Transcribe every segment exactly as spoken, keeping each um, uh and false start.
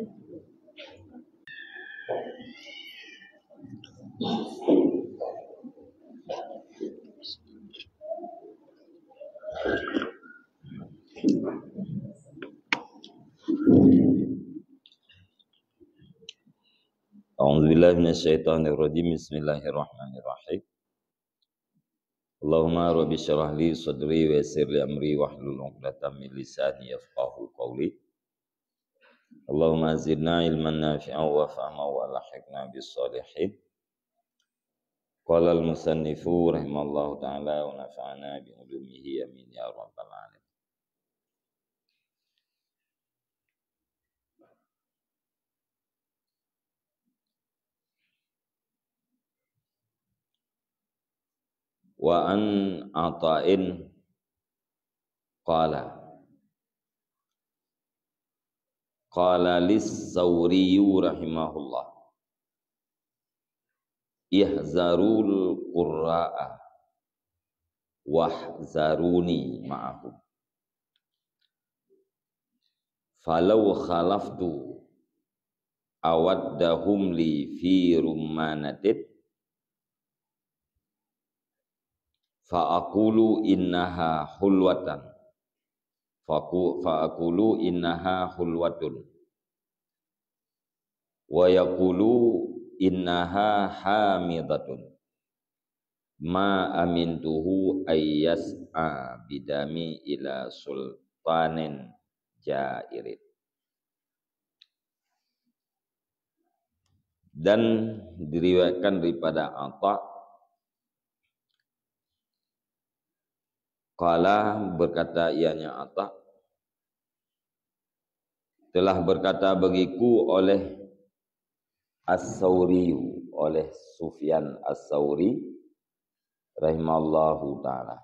أعوذ بالله من الشيطان الرجيم. بسم الله الرحمن الرحيم. اللهم رب اشرح لي صدري ويسر لي أمري واحلل عقدة من لساني يفقهوا قولي. اللهم زدنا علما نافعا وفهما وألحقنا بالصالحين. قال المصنف رحمه الله تعالى ونفعنا بعلومه آمين يا رب العالمين. Wa an Ata'in qala, qala lis Sauriyu rahimahullah, "Ihzarul qurra'a wahzaruni ma'ahum. Falau khalaftu awaddahum li fi rummanatin, fa aqulu innaha hulwatan, fa aqulu innaha hulwatun, wa yaqulu innaha hamidatun, ma amintuhu ayyas'a bidami ila sultanin jairin." Dan diriwayatkan daripada Ata, qala, berkata ianya Ata, telah berkata bagiku oleh As-Sauri, oleh Sufyan As-Sauri rahimallahu taala.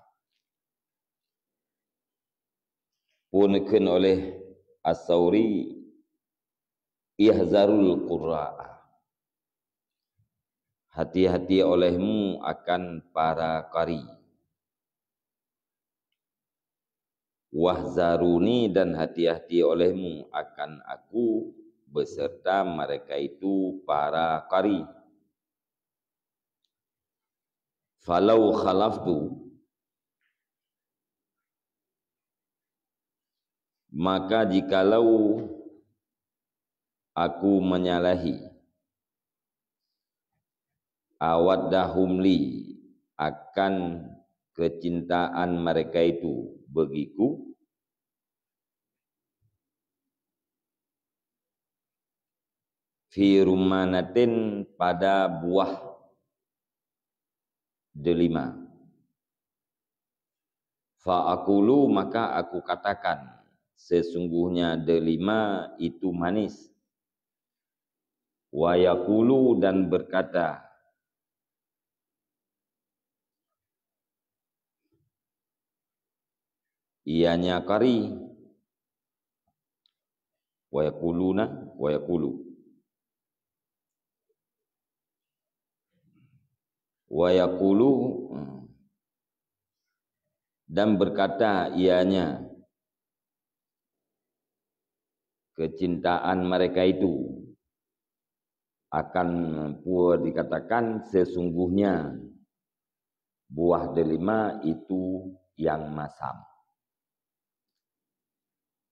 Peue neukheun oleh As-Sauri, "Ihzarul qurra'a." Hati-hati olehmu akan para qari. "Wahzaruni," dan hati-hati olehmu akan aku beserta mereka itu para qari. "Falau khalaftu," maka jikalau aku menyalahi, awaddahum li, akan kecintaan mereka itu bagiku, fi rummanatin, pada buah delima. Fa aqulu, maka aku katakan, sesungguhnya delima itu manis. Wa yaqulu, dan berkata, ianya qari. Wa yaquluna, wa yaqulu. Wa yaqulu, hmm. Dan berkata ianya, kecintaan mereka itu akan, peue dikatakan, sesungguhnya buah delima itu yang masam.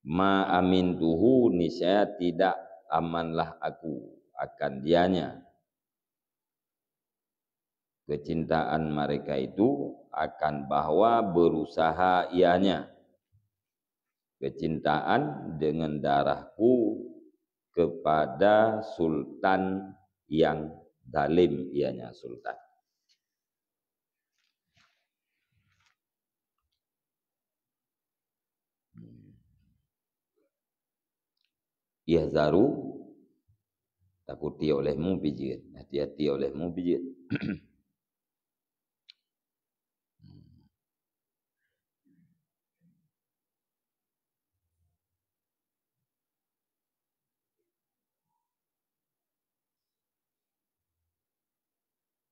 Ma amintuhu, niscaya tidak amanlah aku akan dianya. Kecintaan mereka itu akan bahwa berusaha ianya, kecintaan dengan darahku kepada sultan yang zalim, ianya sultan. Ihzaru, takuti olehmu bijeuet, hati-hati olehmu bijeuet.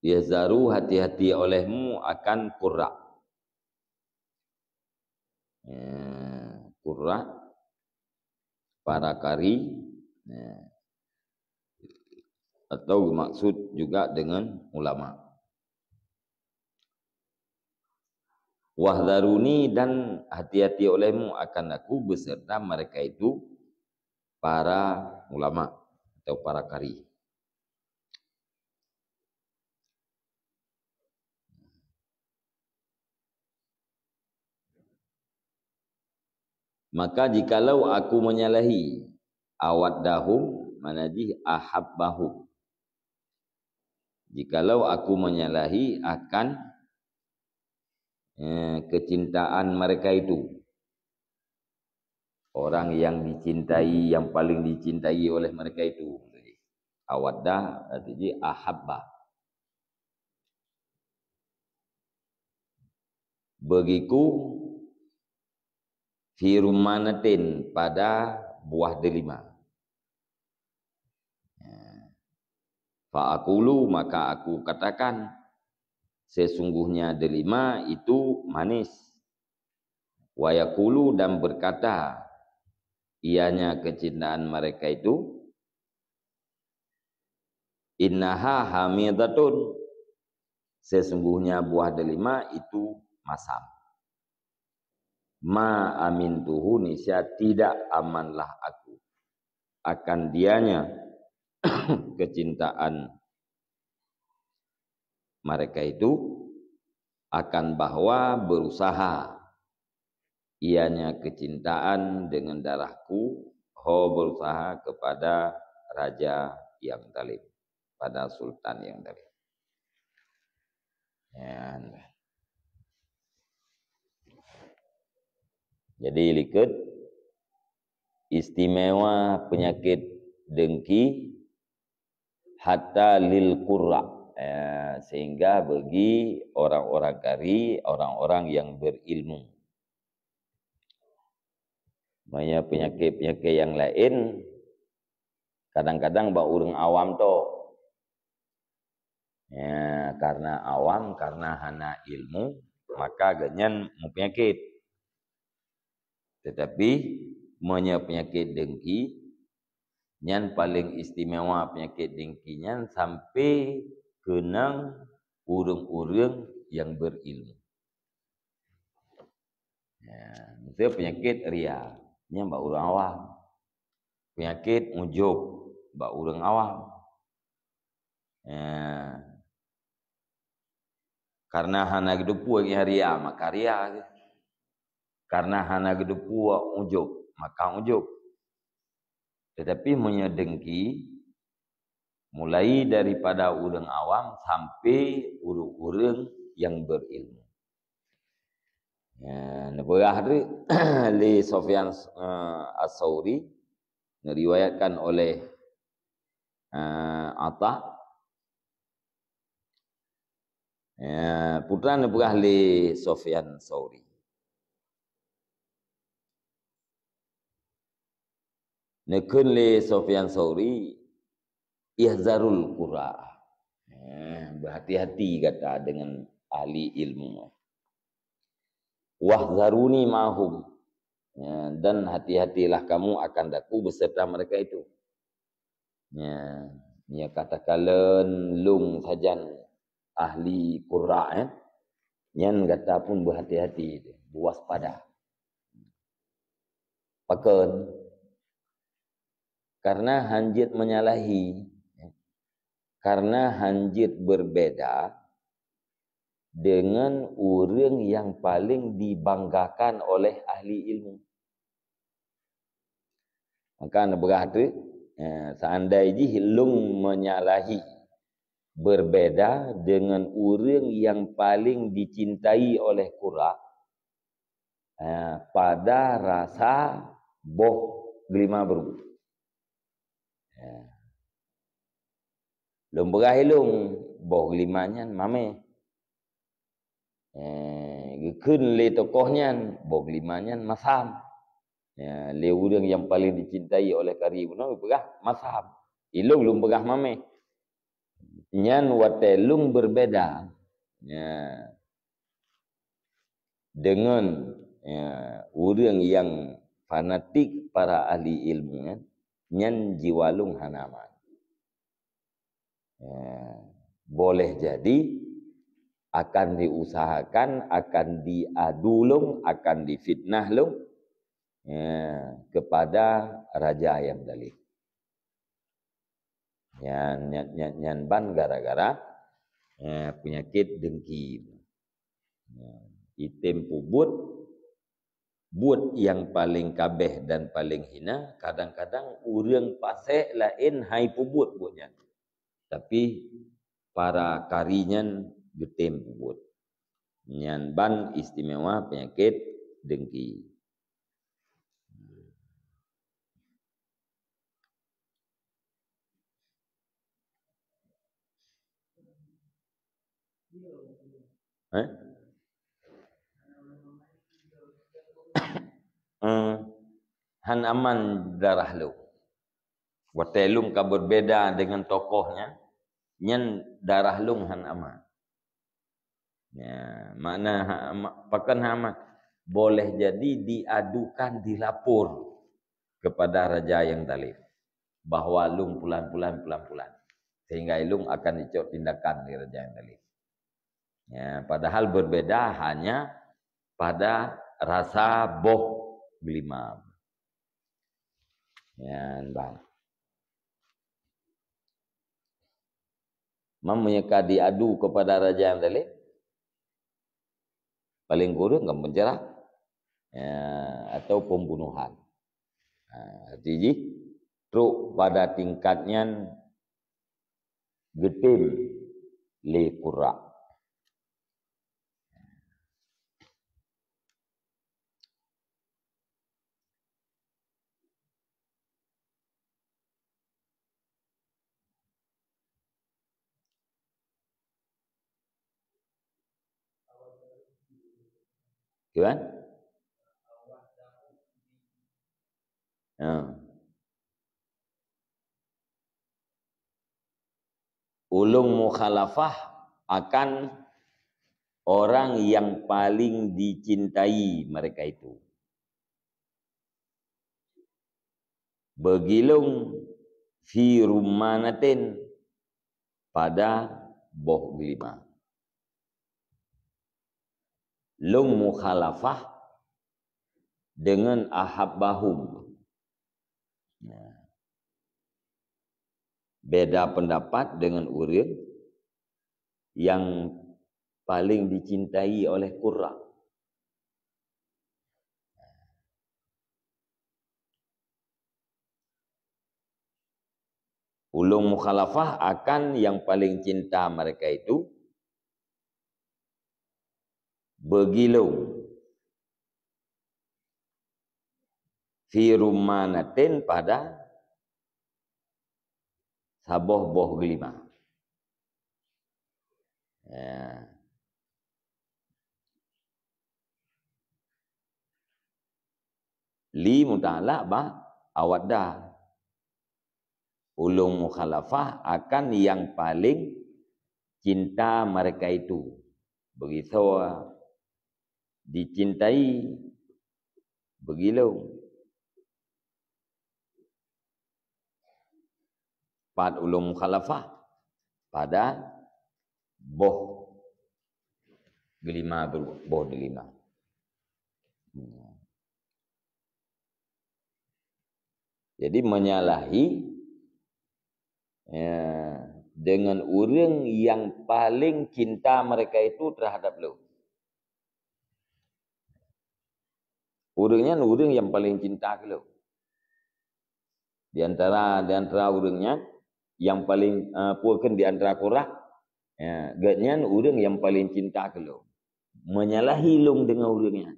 Ihzaru, hati-hati olehmu akan qurra. Ya, qurra, para qari, Ya. Atau maksud juga dengan ulama. "Wahdharuni," dan hati-hati olehmu akan aku beserta mereka itu, para ulama atau para qari. Maka jikalau aku menyalahi, awaddahum, makna jih ahabbahum. Jikalau aku menyalahi akan, eh, kecintaan mereka itu, orang yang dicintai, yang paling dicintai oleh mereka itu, awaddah, artinya ahabba. Bagiku fi rumanatin, pada buah delima. Ya. Fa aqulu, maka aku katakan, sesungguhnya delima itu manis. Wa yaqulu, dan berkata, ianya kecintaan mereka itu, innaha hamidatun, sesungguhnya buah delima itu masam. Ma amintuhu, niscaya tidak amanlah aku akan dianya kecintaan mereka itu, akan bahwa berusaha ianya kecintaan dengan darahku, ho berusaha kepada raja yang zalim, pada sultan yang zalim. Ya. Jadi likot istimewa penyakit dengki hatta lil qurra, ya, sehingga bagi orang-orang qari, orang-orang yang berilmu. Meunyoe penyakit-penyakit yang lain, kadang-kadang bak ureuëng awam tok. Ya, karena awam, karena hana ilmu, maka gobnyan meupeunyakit. Tetapi meunyoe peunyakit dengki, nyan paléng istimewa peunyakit dengki nyan sampai keunong ureuëng-ureuëng nyang beurilmu. Ya, miseu peunyakit ria, nyan bak ureuëng awam. Peunyakit ujub bak ureuëng awam. Ya. Karena hana geuteupeue nyang ria, maka ria. Karena hana geuteupeue ujub, maka ujub. Tetapi meunyoe dengki, mulai daripada ureuëng awam sampai ureuëng-ureuëng nyang beurilmu. Ya, neupeugah lé Sufyan, eh, As-Sauri, neuriwayatkan oleh, eh, Ata. Ya, peue neupeugah lé Sufyan Sauri. Neukheun lé Sufyan Sauri, "Ihzarul qurra." Eh, berhati-hati gata dengan ahli ilmu. "Wahzaruni ma'hum." Ya, dan hati-hatilah kamu akan daku beserta mereka itu. Ya, ya katakan lôn sajan ahli qurra, eh. Nyan gata pun berhati-hati, berwaspada. Pakon? Karena hanjeuet menyalahi, karena hanjeuet berbeda dengan ureuëng yang paling dibanggakan oleh ahli ilmu. Maka neupeugah teuk, eh, seandai jih lôn menyalahi, berbeda dengan ureuëng yang paling dicintai oleh qurra, eh, pada rasa boh geulima bru. Eh. Lôn peugah ilôn, boh geulima nyan mamèh. Eh, geukheun lé tokoh nyan, boh geulima nyan masam. Ya, lé ureuëng nyang paléng dicintai oleh qari bunoe geupeugah masam. Ilôn lôn peugah mamèh. Nyan watèe lôn berbeda. Ya. Deungon, ya, ureuëng nyang fanatik para ahli ilmu, ya. nyan jiwa lôn hana aman. Ya, boleh jadi akan diusahakan, akan diadu lôn, akan difitnah lôn, ya, kepada raja nyang zalim. Nyan, nyan, nyan, nyan ban gara-gara, eh, peunyakét dengki. Nyan, item peubuet buet nyang paleng kabeh dan paleng hina, kadang-kadang ureuëng pasék laén hai peubuet buet nyan. Tapi para kari nyan geutem peubuet. Nyan ban istimewa peunyakét dengki. Eh? Eh, han aman darah lôn. Watée lôn ka berbeda dengan tokoh nyan, nyan darah lôn han aman. Ya, makna ha-, ma-, pakon han aman? Boleh jadi diadukan, dilapor kepada raja nyang zalim bahwa lôn pulan-pulan, pulan-pulan, sehingga lôn akan dicok tindakan lé raja nyang zalim. Ya, padahal berbeda hanya pada rasa boh geulima. Nyan ban. Meunyoe ka diadu kepada raja nyang zalim, paling kureueng kan penjara, ya, atau pembunuhan. Ha, arti jih, trok pada tingkat nyan geutem lé qurra. Kiban? Ha. Ulôn mukhalafah akan orang yang paling dicintai mereka itu. Beugilong fi rummanatin, pada boh geulima. Lôn mukhalafah dengan ahabbahum. Nah, beda pendapat dengan ureuëng yang paling dicintai oleh qurra. Ulôn mukhalafah akan yang paling cinta mereka itu, beugilong fi rummanatin, pada saboh boh geulima. Ya. Li muta'allaq bak awaddah. Ulôn mukhalafah akan yang paling cinta mereka itu. Begitu dicintai, beugilong. Pat ulôn mukhalafah pada boh geulima, boh geulima. Jadi menyalahi, ya, dengan ureuëng yang paling cinta mereka itu terhadap lôn. Ureuëng nyan ureuëng yang paling cinta keu lôn. Di antara, di antara ureuëng nyan yang paling, eh, peue kheun di antara qurra, ya, gobnyan ureuëng yang paling cinta keu lôn. Menyalahi lôn dengan ureuëng nyan.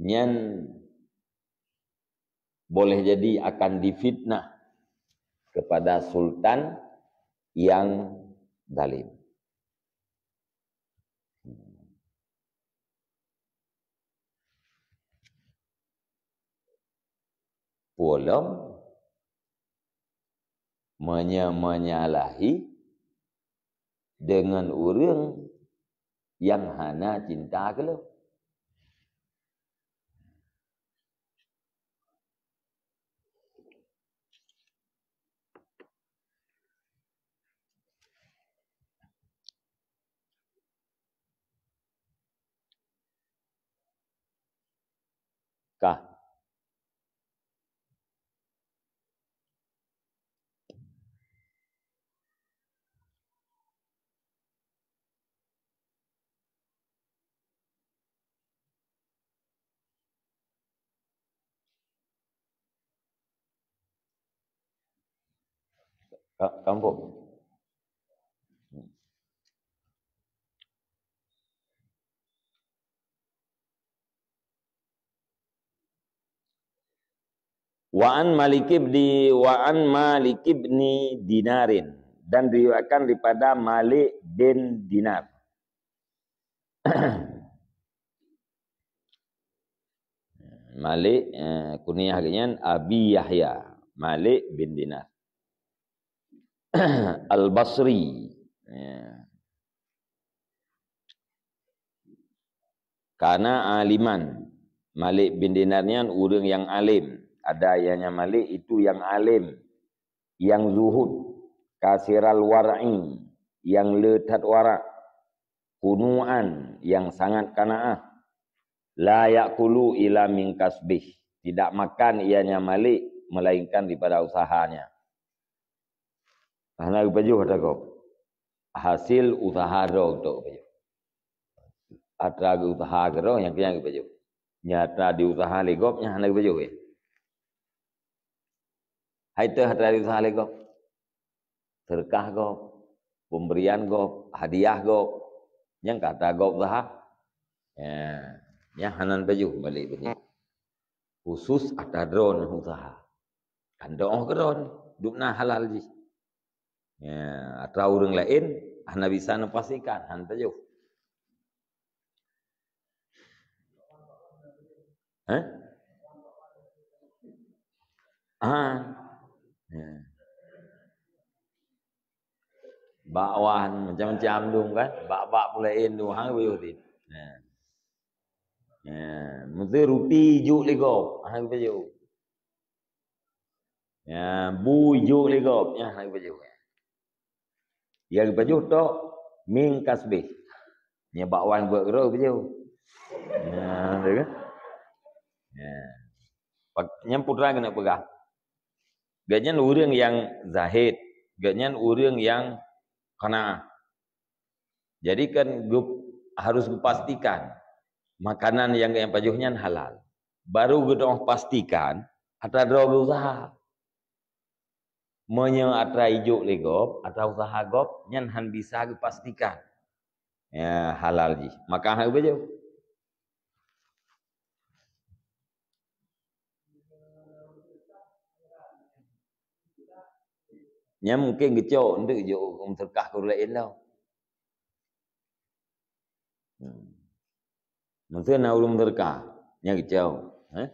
Nyan boleh jadi akan difitnah kepada sultan yang zalim. Peue lom meunyo-, menyalahi dengan ureuëng nyang hana cinta keu lôn. Kah. Ka-, kampung. Wa an Malik ibni, wa an Malik ibni Dinarin, dan diriwayatkan daripada Malik bin Dinar. Malik, eh, kunyah geuhnyan Abi Yahya, Malik bin Dinar. Al-Basri. Ya. Kana aliman. Malik bin Dinar nyan ureuëng nyang alim. Ada nyang nyan Malik itu nyang alim, nyang zuhud, kasiral war'i, nyang le that warak, kunu'an, nyang sangat kanaah, la ya'kulu ila min kasbih, tidak makan ia nyang Malik melainkan daripada usahanya. Hana geupajoh atra gob. Hasil usaha droe geutok geupajoh. Atra geuusaha keudroe nyang keu nyan geupajoh. Nyang atra diusaha lé gob nyan hana geupajoh, ya. Hai teuh atra diusaha lé gob. Seudeukah gob, pemberian gob, hadiah gob. Nyang ka atra gob usaha. Ya, nyan hana pajoh balik beungoh. Khusus atra droe nyang usaha. Kan doh keudroe, dum na halal jih. Ya, atra ureuëng laén hana bisa neupastikan, hana tajoh. Hah? Ha. Ya. Bakwan macam-macam dum kan, bak-bak pulaén dum hang beuyoh dit. Ya. Ya, meusti ruti juk lé gob, hang beuyoh. Ya, bu ijok lé gob, nyan hana geupajoh. Ya geupajoh tok min kasbih. Nyan bakwan buet keudroe geupajoh. Nah, tu kan. Ya. Pak, nyan putra keuneuk peugah. Gobnyan ureuëng nyang zahid, gobnyan ureuëng nyang qanaah. Jadi kan geup-, harus geupastikan makanan nyang geupajoh nyan halal. Baru geudoh pastikan atra droe geuusaha. Meunyoe atra ijok lé gob, atra usaha gob, nyan han bisa geupastikan, ya, halal jih. Maka han geupajoh. Nyan mungkin geucok, eunteuk jok u meuseudeukah keu ureuëng laén lom. Hmm. Meuseudeukah na ureuëng meuseudeukah, nyan geucok, eh?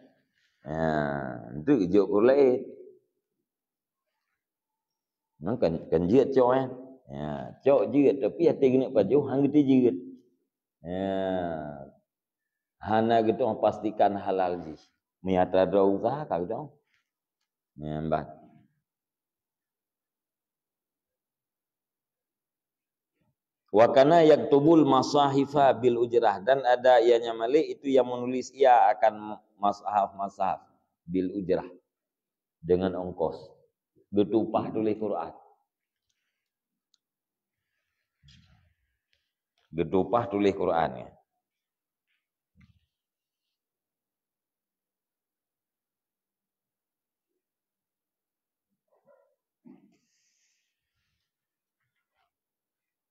Ha, eunteuk jok keu ureuëng laén. Nyan kan, kan jeuet cok, eh? Ya, cok jeuet, tapi até geuneuk pajoh han geutijeuet. Ya. Hana geutueng pastikan halal jih. Meunyo atra droe usaha ka geutueng. Nyan ban. Wa kana yaktubul masahifa bil ujrah, dan ada ianya Malik itu yang menulis ia akan masahaf-masahaf bil ujrah, dengan ongkos. Geutupah tuléh Quran. Geutupah tuléh Quran, ya.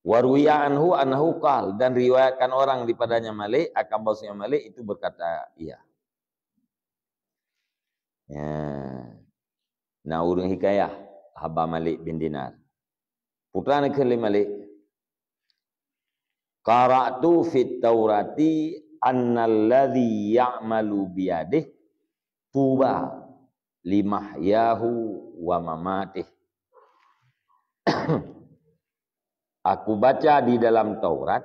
Wa ruwiya anhu annahu qal, dan riwayatkan orang daripadanya Malik, akan bahwasanya Malik itu berkata, iya. Ya. Na ureuëng hikayah haba Malik bin Dinar. Putra neukheun lé Malik, "Qara'tu fit Taurati annalladzi ya'malu biyadih tuba limahyahu wa mamatih." Aku baca di dalam Taurat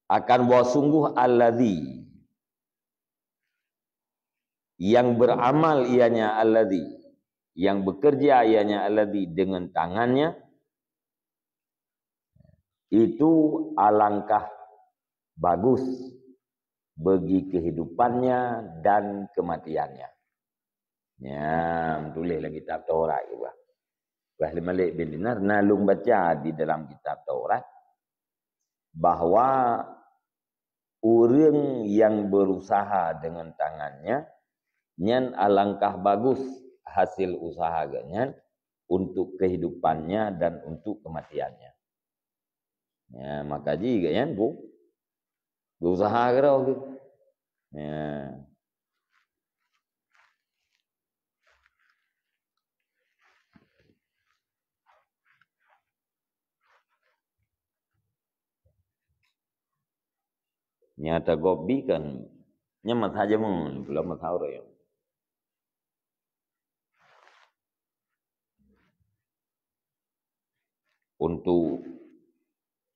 akan bahwa sungguh alladzi, yang beramal ianya alladzi, yang bekerja ianya alladzi dengan tangannya, itu alangkah bagus bagi kehidupannya dan kematiannya. Nyan, tuléh lam kitab Taurat keubah. Bah Malik bin Dinar, na lôn baca di dalam kitab Taurat, bahwa ureuëng nyang berusaha dengan tangannya, nyan alangkah bagus hasil usaha geuh nyan untuk kehidupannya dan untuk kematiannya. Ya, maka ji geuh nyan bu, berusaha keudroe geuh. Ya. Nyata gob bi kan, nyan masa jameun, pula masa ureuëng. Untuk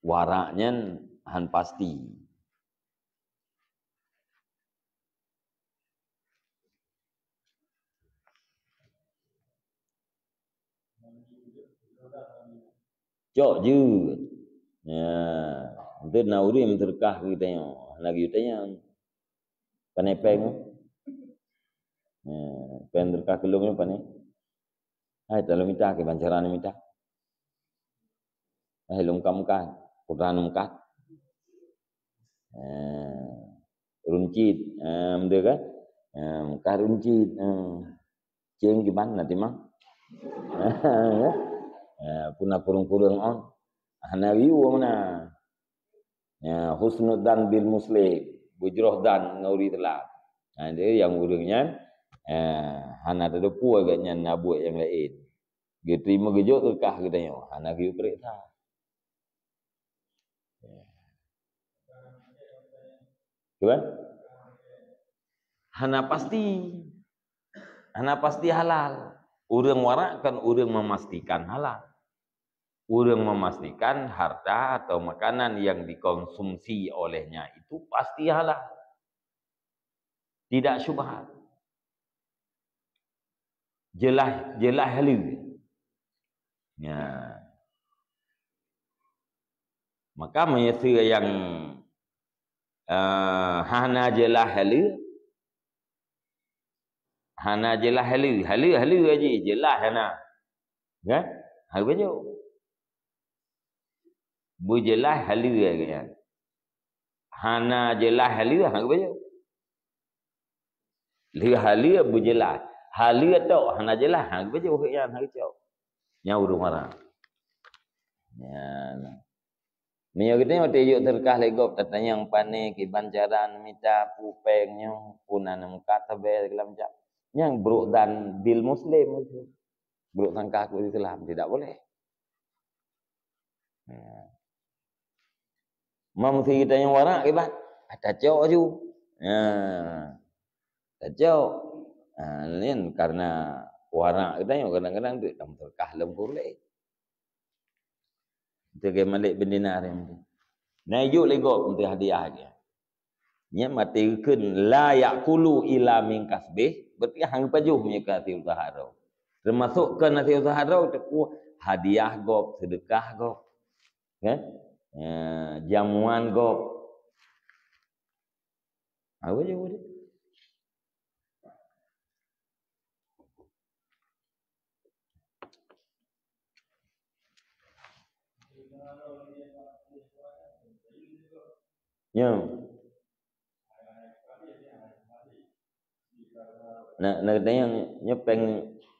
warak nyan han pasti. Cok jeuet. Ya, enteuk na ureuëng meuseudeukah keu geutanyoe, hana geuyue tanyong. Pane péng? Ya, péng seudeukah keu lôn nyoe pane? Hai, talôn mita, kiban cara mita. Hai, lôn meukat-meukat, putra lôn meukat. Eh, runcit, eh, meudeue kan? Eh, meukat runcit, eh. Ceng kiban na timang. Eh, puna kureueng-kureueng on. Hana riu meunan. Ya, husnudzan bil muslim, beujroh zan ngon ureuëng Islam. Ha, jadi nyang ureuëng nyan, eh, hana teudeupue geuh nyan na buet nyang laén. Geuteurimong geujok teuka geutanyoe, hana geuyue peuriksa. Kiban? Hana pasti. Hana pasti halal. Ureuëng warak kan ureuëng memastikan halal. Ureuëng memastikan harta atau makanan yang dikonsumsi olehnya itu pasti halal. Tidak syubhat. Jeulaih, jeulaih haleue. Ya. Maka meunyoe nyang, eh, hana jeulaih haleue, hana jeulaih haleue, haleue, haleue aja, jeulaih hana. Kan? Hana geujok. Beujeulaih haleue geuh nyan. Hana jeulaih haleue, hana geubeuet. Lheueh haleue beujeulaih. Haleue tok hana jeulaih, hana geubeuet geuh nyan, hana geucok. Nyan ureuëng warak. Nyan. Meunyoe geutanyoe teujuk teureukah lé gob, tatanyong pane, kiban cara neumita, peue péng nyoe, peue na neumeukat sabe, segala macam. Nyan brok zan bil muslim. Brok sangka keu Islam, tidak boleh. Ya. Mam si geutanyoe warak kiban, tacok ju. Ya. Tacok. Ha, nyan karena warak geutanyoe kadang-kadang duek lam teureukah lom kureueng. Teuka Malik bin Dinar nyan. Na ijok lé gob untuk hadiah lagée. Nyan maté geukheun, "La ya'kulu illa min kasbih," berarti hana geupajoh meunyoe ka hasil usaha droe. Teumasok kon hasil usaha droe, teupeu hadiah gob, seudeukah gob. Kan? Ya, jamuan gob. Apa je boleh? Nyo. Na, na tanyong nyo péng,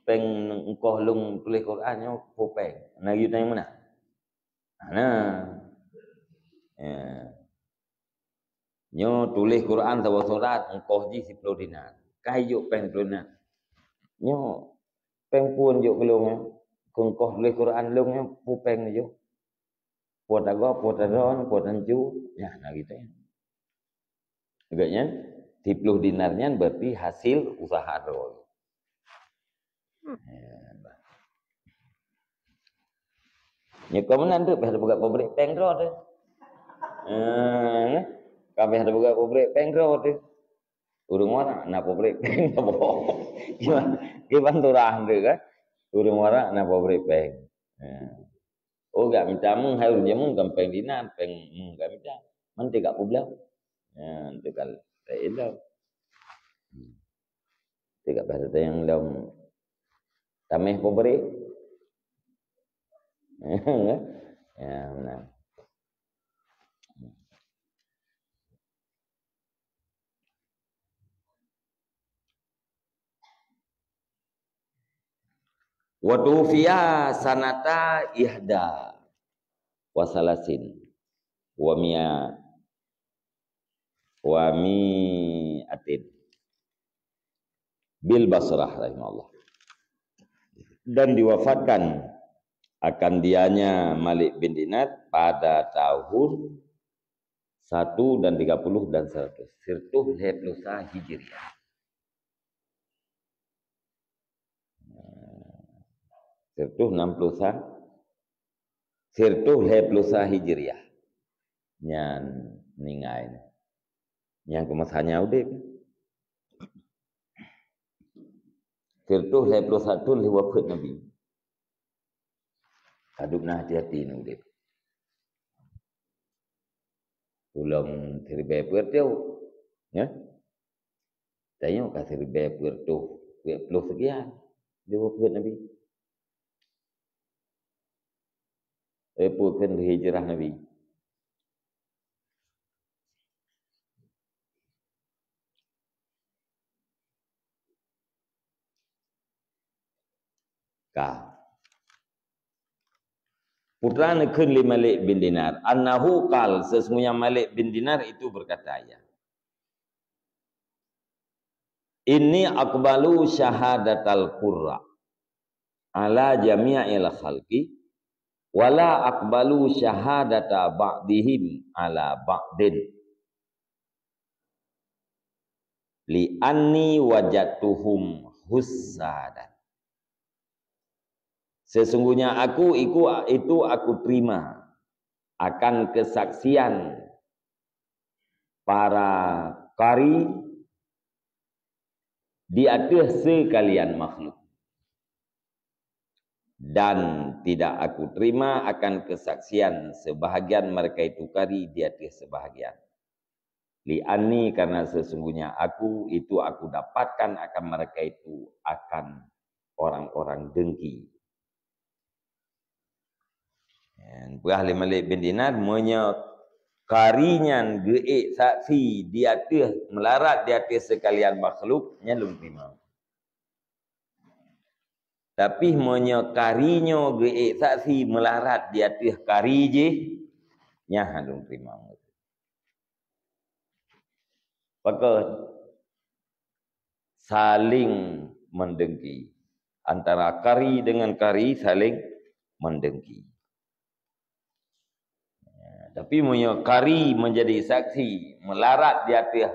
péng engkoh lôn tuléh Quran nyo peue péng. Na geuyue tanyong meunan? Hana. Ya. Nyoe tuléh Quran saboh surat, ongkoh jih siploh dinar. Ka ijok péng siploh dinar. Nyoe péng phon jok keu lôn nyoe. Keu ongkoh tuléh Quran lôn nyoe, peue péng jok? Peue tagoe, peue tadroe, peue tancu, nyan na geutanyoe. Gobnyan siploh dinar nyan berarti hasil usaha droe. Ya, bah. Nyoe ka meunan tu, payah tapeugah pabrik péng droe teuh. Eh, ka payah tapeugah pabrik péng droe teuh. Ureuëng warak na pabrik péng saboh. Kiban, kiban turah teuh kan. Ureuëng warak na pabrik péng. Eh. Oh, gak mita meuh, hai ureuëng jameun kan péng dinar, péng meuh gak mita. Mantong gak peubloe. Ya, teuka. Laén lom. Hmm. Teuka bahasa nyang lom tameh peubrek. Ya, benar. Wa tufiya sanata ihda wa salasin wa mia wa mi'atin bil Basrah rahimahullah. Dan diwafatkan akan dianya Malik bin Dinar pada tahun satu dan tiga puluh dan seratus. Sirtuh lhèe ploh sa Hijriah. Sirtuh enam puluh sa, sirtuh lhèe ploh sa Hijriah. Nyan ninggai. Nyang keumasanya udép. Sirtuh lhèe ploh sa thôn lheueh wafeuet Nabi. Ka dub na hati-hati na udép. Ulôn siribèe peuet yoh. Ya? Tanyoe ka siribèe peuet reutôh peuet ploh sekian lheueh wafeuet Nabi. Eh, peuet kheun hijrah Nabi. Ka. Putra neukheun lé Malik bin Dinar, annahu qal, sesungguhnya Malik bin Dinar itu berkata, ya, "Inni aqbalu syahadatal qurra ala jami'il khalqi, wala aqbalu syahadata ba'dihim ala ba'din." Li anni wajadtuhum hussadan. Sesungguhnya aku iku, itu aku terima akan kesaksian para qari di ateueh sekalian makhluk. Dan tidak aku terima akan kesaksian sebahagian mereka itu qari di ateueh sebahagian. Li anni, karena sesungguhnya aku, itu aku dapatkan akan mereka itu, akan orang-orang dengki. Peugah lé Malik bin Dinar, meunyoe qari nyan geuék saksi di ateueh, meularat di ateueh sekalian makhluk, nyan lôn terima. Tapi meunyoe qari nyoe geuék saksi meularat di ateueh qari jih, nyan hana lôn terima. Pakon? Saling mendengki. Antara qari dengan qari saling mendengki. Ya, tapi meunyoe qari menjadi saksi meularat di ateueh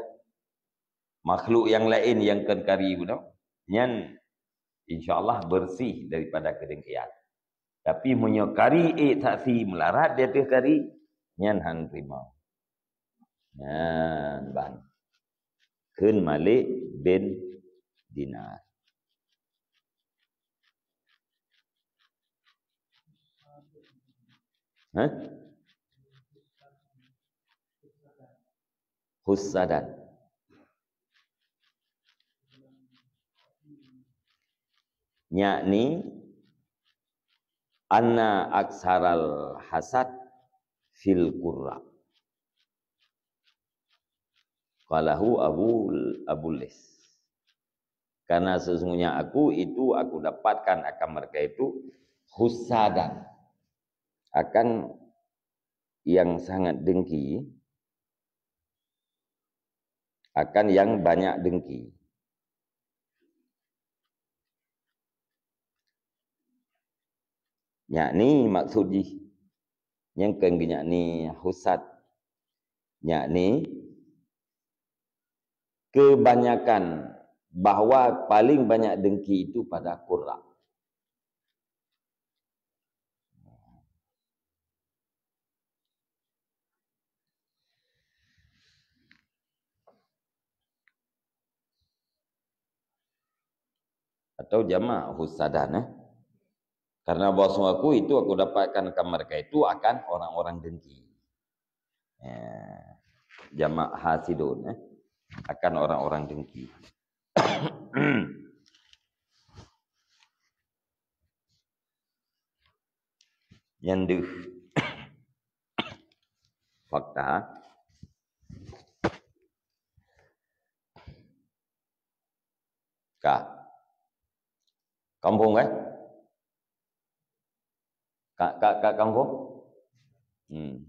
makhluk nyang laén nyang kon qari bunoe, nyan insya Allah bersih daripada kedengkian. Tapi meunyoe qari ék saksi meularat di ateueh qari, nyan hana teurimong. Nyan ban. Kheun Malik bin Dinar. Hah? Hussadan. Yakni anna aksaral hasad fil qurra. Qalahu Abu, Abu Lis. Karena sesungguhnya aku itu, aku dapatkan akan mereka itu husadan, akan yang sangat dengki, akan yang banyak dengki. Yakni maksud jih, nyang keu geunyak ni husad, yakni kebanyakan, bahwa paling banyak dengki itu pada qurra. Atau jamak husadan, eh. Karena bahwa sungguh aku itu aku dapatkan akan mereka itu akan orang-orang dengki. Eh, jamak hasidun, eh. akan orang-orang dengki. Nyan deuh fakta. Ka. Kampung, kan? Ka, ka, ka kampung? Hmm.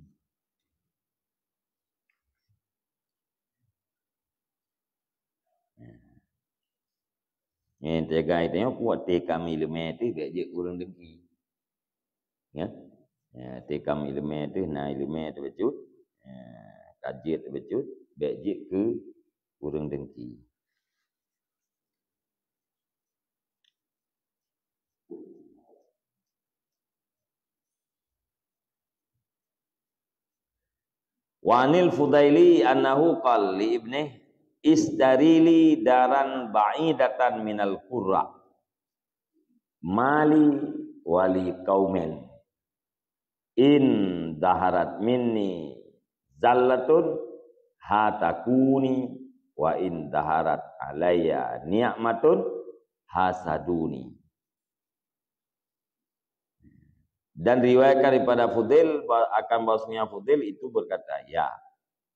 Nyan teuga itu nyoe kuat tekam ileumé teuh bèk jeuet ureueng dengki. Ya. Ya, tekam ileumé teuh na ileumé teuh bacut. Ya, ka jeuet bacut bèk jeuet keu ureueng dengki. Wa anil Fudaili annahu qala li ibnih, "Ishtari li daran ba'idatan minal qura. Mali wali qaumin. In zaharat minni zallatun hatakuni, wa in zaharat alayya ni'matun hasaduni." Dan riwayatkan daripada Fudail ba-, akan bahwasanya Fudail itu berkata, ya,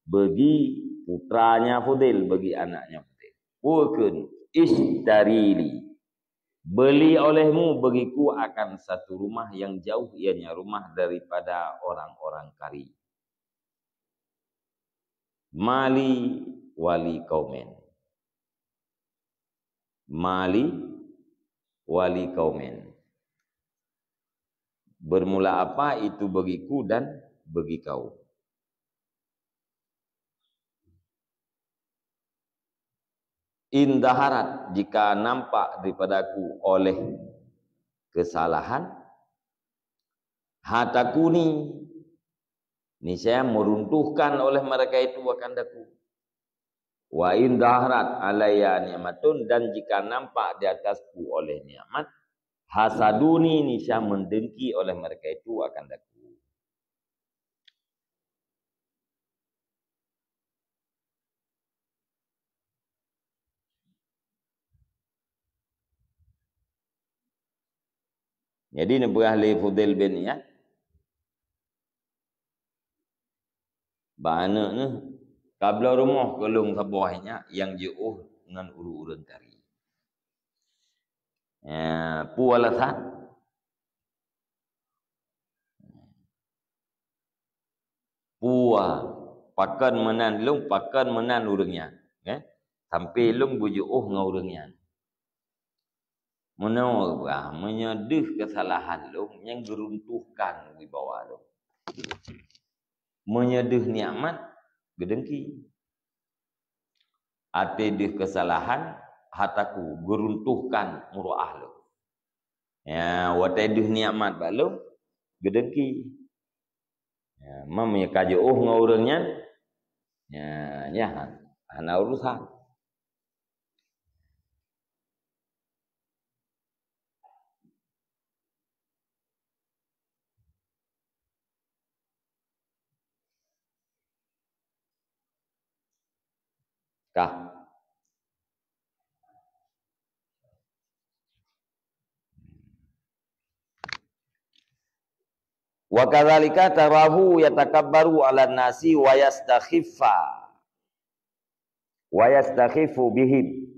bagi putranya Fudail, bagi anaknya Fudail. Pukon, "Ishtari li." Beli olehmu bagiku akan satu rumah yang jauh, ianya rumah daripada orang-orang kari. Mali wali qaumin. Mali wali qaumin. Bermula apa itu bagiku dan bagi kau. In zaharat, jika nampak daripadaku oleh kesalahan, hatakuni, niscaya meruntuhkan oleh mereka itu akan daku. Wa in zaharat alayya ni'matun, dan jika nampak di atasku oleh nikmat, hasaduni, niscaya mendengki oleh mereka itu akan daku. Jadi neupeugah lé Fudail bin Iyad, bak aneuk neuh, kabloe rumoh keu lôn saboh nyak nyang jiôh ngon ureueng-ureueng kari. Ya, peue alasan? Peue, pakon meunan lôn, pakon meunan ureueng nyan, eh? Sampai lôn beujiôh ngon ureueng nyan. Meunoe bah, meunyoe deuh keusalahan lôn nyang geuruntuhkan wibawa lôn. Meunyoe deuh nikmat, geudengki. Até deuh keusalahan, hataku geuruntuhkan muruah lôn. Ya, watée deuh nikmat bak lôn, geudengki. Ya, mam ya ka jiôh ngon ureueng nyan, ya, nyan hana urusan. Kah. Wa kadzalika tarahu yatakabbaru 'alan nasi wa yastakhiffa. Wa yastakhiffu bihim.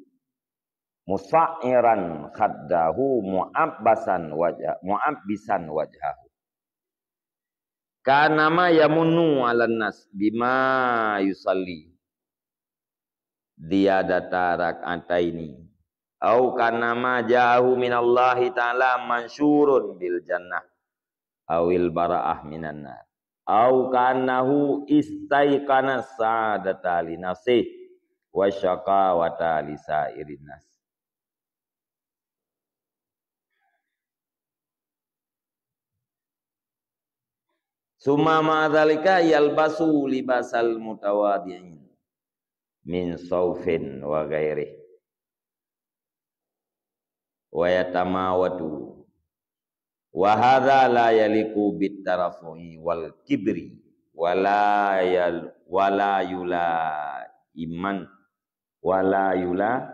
Musa'hiran khaddahu mu'abbasan wajha-, mu'abbisan wajhahu. Ka'annama yamunnu 'alan nas bima yusalli ziyadata rak'ataini. Au ka'annama ja'ahu minallahi ta'ala mansyurun bil jannah. Awil bara'ah minan nar. Au ka'annahu istaiqana sa'adata li nafsih wa syaqawata li sa'irin nas. Summa ma'a dzalika yalbasu libasal mutawadhi'in min saufin wa ghairih. Wa yatamawatu. Wa hadza la yaliqu bit tarafu'i wal kibri, wa la yal-, wa la yulaiman Wala yula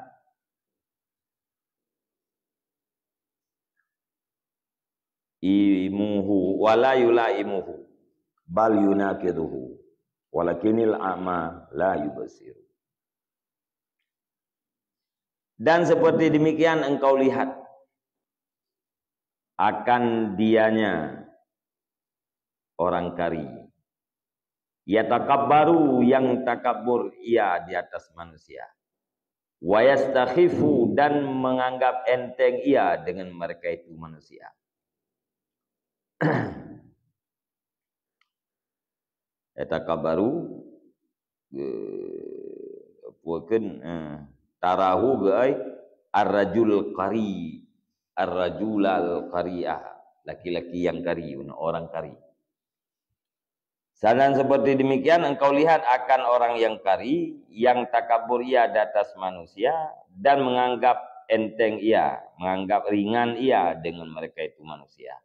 imuhu, wala yula imuhu, bal yunakiduhu, walakinil a'ma la yubsiru. Dan seperti demikian engkau lihat akan dianya orang kari. Yatakabbaru, yang takabur ia di atas manusia. Wa yastakhifu, dan menganggap enteng ia dengan mereka itu manusia. Yatakabbaru, eh, apa kheun, eh, tarahu geuai ar-rajul qari, ar-rajulal qari'ah, laki-laki yang kari, orang kari. Dan seperti demikian engkau lihat akan orang yang kari, yang takabur ia di atas manusia, dan menganggap enteng ia, menganggap ringan ia dengan mereka itu manusia.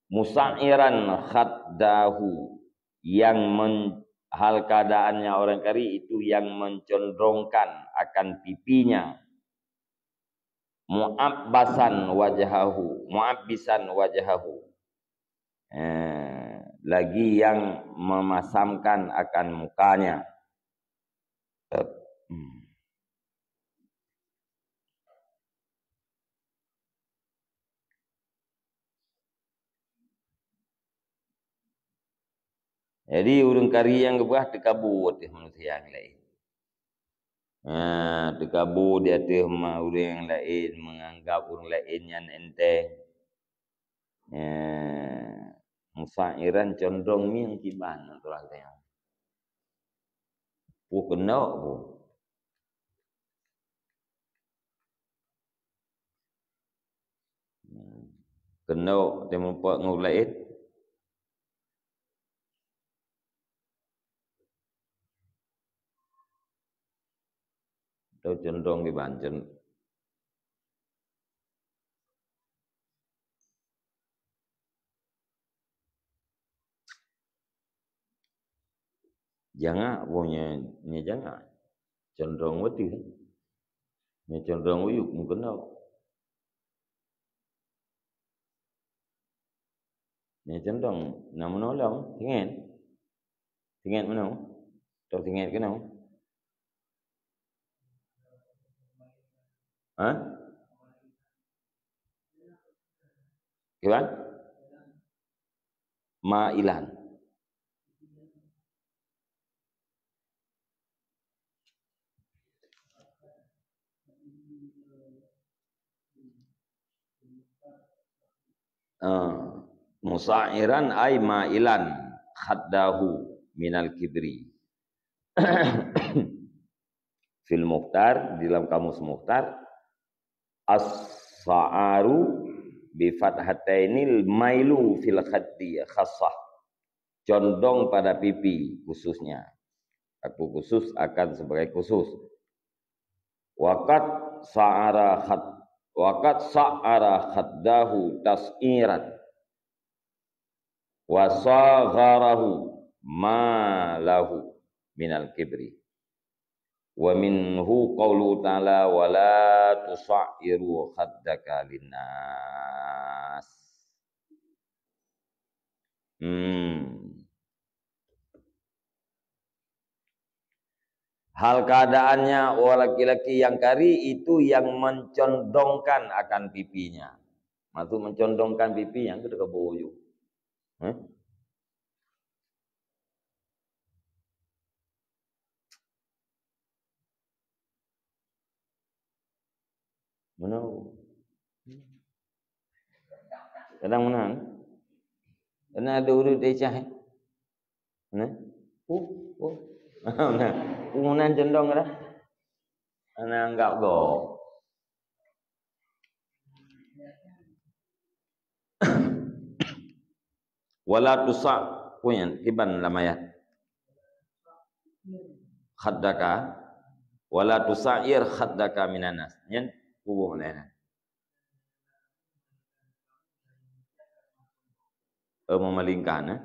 Musairan khaddahu, yang men-, hal keadaannya orang kari itu yang mencondrongkan akan pipinya. Mu'abbasan wajhahu, mu'abbisan wajhahu. Eh, lagi yang memasamkan akan mukanya. Hmm. Jadi, ureuëng kari nyang geupeugah teukabu ateueh manusia nyang laén. Ha, teukabu di ateueh ma-, ureuëng nyang laén, menganggap ureuëng laén nyan enteng. Ha, musairan condong mieng kiban, ureuëng laén. Peue keunoe peue. Keunoe teuh muphom ngon ureuëng laén. Teuh condong kiban, con-, jangak, boh nyoe, nyoe jangak. Condong beutôi. Nyoe condong uyuek meukeunong. Nyoe condong, na meunoe lom, singet. Singet meunoe. Tong singet keunoe. Ha? Kiban? Mailan. Ah, musairan ay mailan khaddahu minal kibri. Fil Mukhtar, di dalam Kamus Mukhtar, as-sa'aru bi fathatainil mailu fil khaddi khassah. Condong pada pipi khususnya. Aku khusus akan sebagai khusus. Wa qad sa'ara khad-, wa qad sa'ara khaddahu tas'iran. Wa sagharahu ma lahu minal kibri. Wa minhu qauluhu ta'ala, "Wa la tusa'ir khaddaka linnas." Hmm. Hal keadaannya orang laki-laki yang kari itu yang mencondongkan akan pipinya. Maksud mencondongkan pipi nyang keu teukabu ju. Hah? Meunan. Kadang meunan. Kadang ada urut deh cah. Nah. Uh, uh. Nah. Uh, meunan condong dah. Ana anggap go. Wala tusa, kuyan, kiban lam ayat. Khaddaka, wala tusair khaddaka minan nas. Nyan, kubu mana? Eh, memalingkan, eh.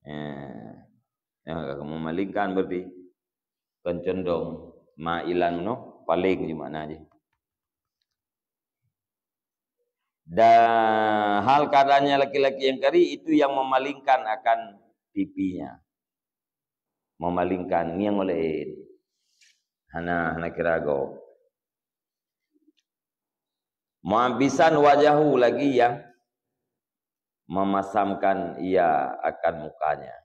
Eh, eh, memalingkan berarti. Kon condong. Mailan noh, paleng jih makna jih. Dan hal keadaannya laki-laki yang kari itu yang memalingkan akan pipinya. Memalingkan, ngieng ulée. Hana, hana kira gob. Mu'abbisan wajahu lagi yang memasamkan ia akan mukanya.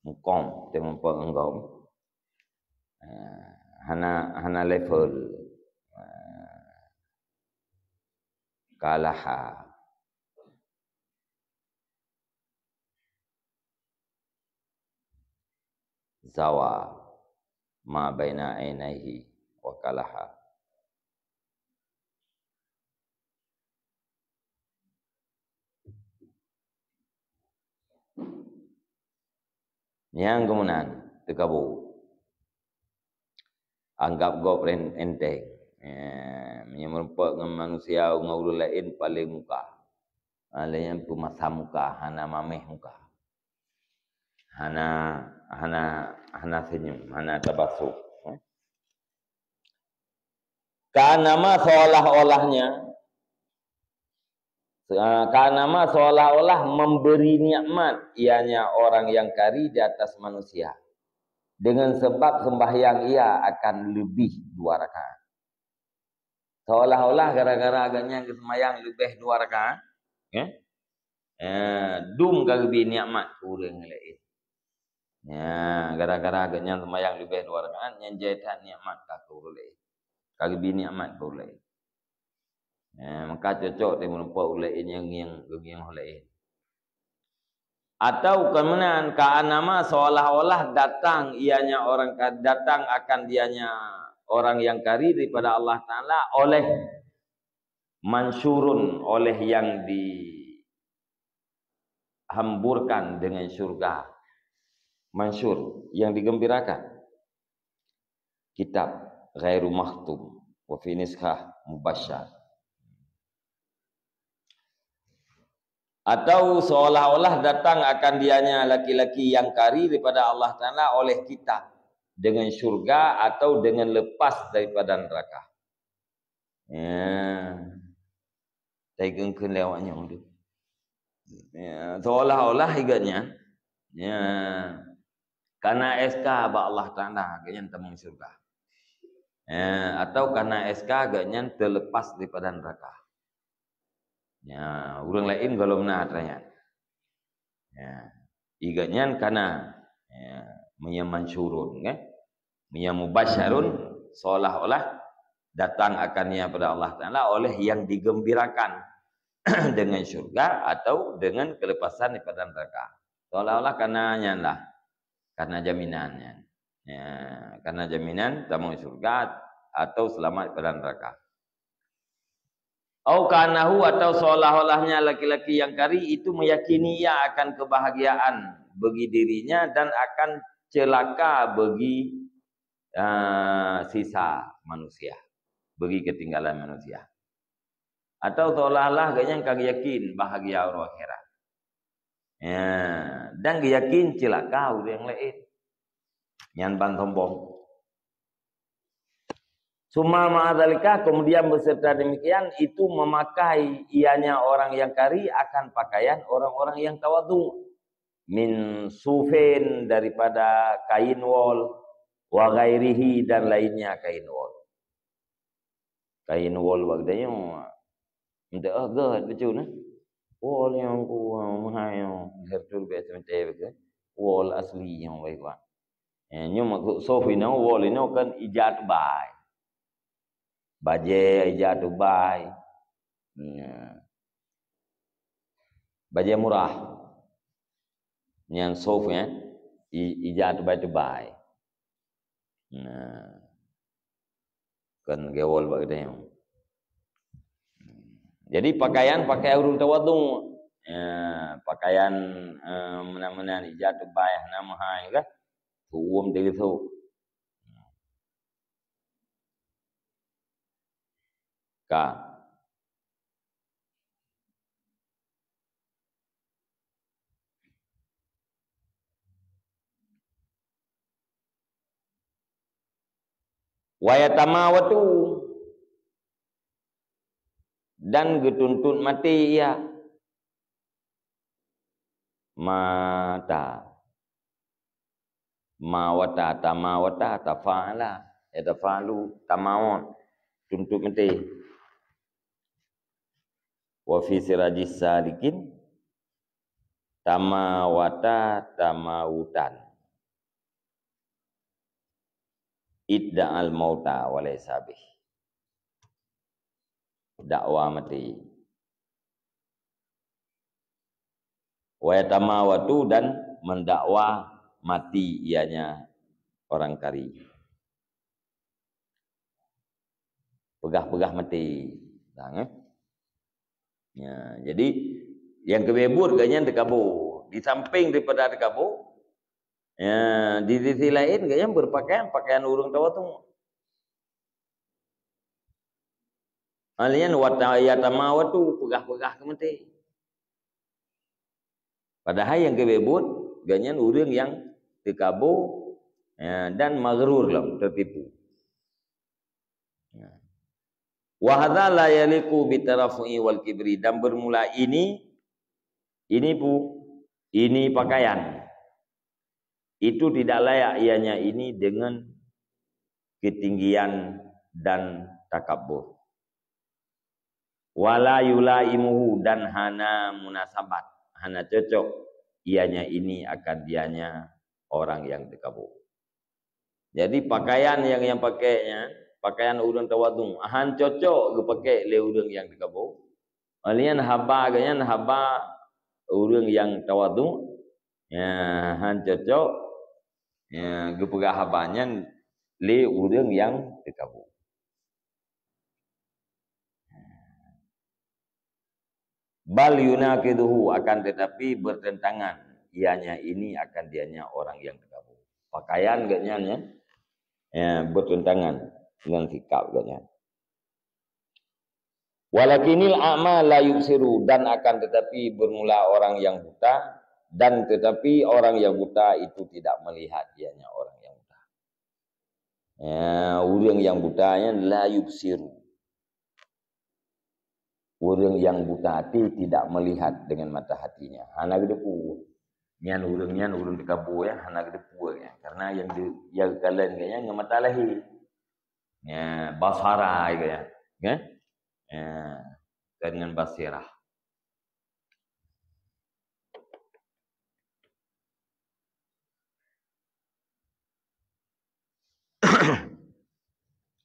Mukom, teumeupeue ngon gom. Ah, hana, hana level. Ah, kalaha. Zawa ma baina ainaihi wa kalaha. Nyang keumeunan teukabu. Anggab gob ren-, enteng. Eh, meunyoe meurumpok ngon manusia, ngon ureuëng laén paleng muka. Ah, lé nyan peumasam muka, hana maméh muka. Hana, hana, hana senyum, hana tabasum. Ka'annama seolah-olahnya, ka'annama seolah-olah memberi nikmat ianya orang yang kari di atas manusia. Dengan sebab sembahyang ia akan lebih dua rakaat. Seolah-olah gara-gara agaknya geuseumayang leubeh dua rakaat, ya? Eh, dum ka geubri nikmat keu ureuëng laén. Ya, gara-gara agaknya seumayang leubeh dua rakaat, nyan jai that nikmat ka keu ureuëng laén. Ka geubri nikmat keu ureuëng laén. Ya, maka cocok teumeureumpok ureuëng laén nyang ngieng, ngieng ureuëng laén. Atau keunan, ka'annama seolah-olah datang ianya orang ka-, datang akan dianya orang yang kari daripada Allah Ta'ala oleh mansyurun, oleh yang dihamburkan dengan syurga. Mansyur, yang digembirakan. Kitab ghairu makhtum, wa fi niskhah mubasyar. Atau seolah-olah datang akan dianya laki-laki yang kari daripada Allah Ta'ala oleh kitab dengan syurga atau dengan lepas daripada neraka. Ya. Taigeungkeun lé awak nyoe tu. Ya, seolah-olah igat nyan, ya, kana S K bak Allah Ta'ala, gobnyan tamong syurga. Ya, atau kana S K gobnyan teulepas daripada neraka. Ya, ureuëng laén gohlom na atra nyan. Ya, igat nyan kana, ya, meunyoe mansyurun, kan? Meunyoe mubasyarun, seolah-olah datang akan ia pada Allah Ta'ala oleh yang digembirakan dengan syurga atau dengan kelepasan daripada neraka. Seolah-olah kana nyan lah, kana jaminan nyan. Ya, kana jaminan tamong syurga atau selamat daripada neraka. Au ka'annahu, atau seolah-olahnya laki-laki yang kari itu meyakini ia akan kebahagiaan bagi dirinya dan akan celaka bagi, ah, sisa manusia, bagi ketinggalan manusia. Atau seolah-olah gobnyan ka yakin bahagia uroe akhirat. Ya, dan geuyakin ceulaka ureuëng laén. Nyan ban sombong. Summa ma'adzalika, kemudian beserta demikian, itu memakai ianya orang yang kari akan pakaian orang-orang yang tawadhu. Min sufin, daripada kain wol, wa ghairihi, dan lainnya kain wol. Kain wol bak geutanyoe, meuteuk gét bacut na. Wol nyang ku meuhai nyoe, lheueh beutôi leubeh seumeutée bak gét. Wol asli nyoe baik kuat. Eh, nyoe maksud sof inoe, wol inoe kan ija teubai. Bajée ija teubai. Nah. Bajée murah. Nyan sof, ya. I-, ija teubai-teubai. Nah. Kon geuwol bak geutanyoe. Jadi pakaian, pakaian ureuëng tawadhu. Ya, pakaian, eh, meunan-meunan ija teubai hana meuhai kah? Tuwom teugeusok. Ka. Wa yatamawatu, dan geutuntot maté ia. Mata. Mawata, tamawata, tafa'ala, yatafa'alu, tamawat, tuntot maté. Wa fi sirajis salikin, tamawata, tamawutan. Idda'al mauta wa laysa bih. Dakwa maté. Wa yatamawatu, dan mendakwa mati ianya orang kari. Peugah-peugah maté. Nah, eh? Ya, jadi yang keu buet gobnyan teukabo. Di samping daripada teukabo, ya, di sisi laén gobnyan berpakaian pakaian ureuëng tawadhu. Alian wata yatamawatu, peugah-peugah keu maté. Padahai nyang geubeuet gobnyan ureuëng nyang teukabo, ya, dan maghrur lom, teutipu. Ya. Wa hadza la yaliqu bitarafu'i wal kibri, dan bermula ini, ini pu, ini pakaian. Itu tidak layak ianya ini dengan ketinggian dan takabur. Wala yulaimuhu, dan hana munasabat, hana cocok ianya ini akan dianya orang yang teukabo. Jadi pakaian yang, yang pakainya, pakaian ureuëng tawadhu, han cocok geupakai lé ureuëng yang teukabo. Alian haba gobnyan haba ureuëng yang tawadhu, ya, han cocok, ya, geupeugah haba nyan lé ureuëng yang teukabo. Bal yunaqiduhu, akan tetapi bertentangan ianya ini akan dianya orang yang teukabo. Pakaian gobnyan, ya, ya, bertentangan dengan sikap gobnyan. Walakinil a'ma la yubsiru, dan akan tetapi bermula orang yang buta, dan tetapi orang yang buta itu tidak melihat ianya orang yang buta. Ya, ureuëng nyang buta nyan la yubsiru. Ureuëng nyang buta hati tidak melihat dengan mata hatinya. Hana geuteupeue. Nyan ureuëng nyan ureuëng teukabo, ya, hana geuteupeue, ya. Karena yang di, yang geukalon gobnyan ngon mata lahé. Ya, basara gobnyan. Ya? Ya, bukan ngon basirah.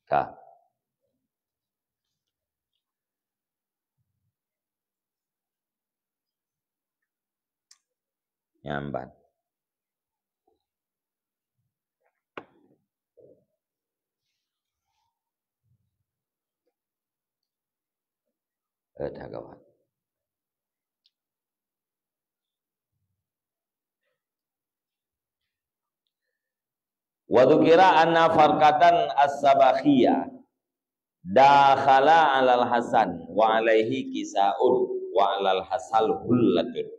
Ka. Nyambat. Eh, dah gawat. Wa dzukira anna farqatan as-sabakhiyah dakhala 'alal Hasan wa 'alaihi kisaun wa 'alal Hasan hullatun.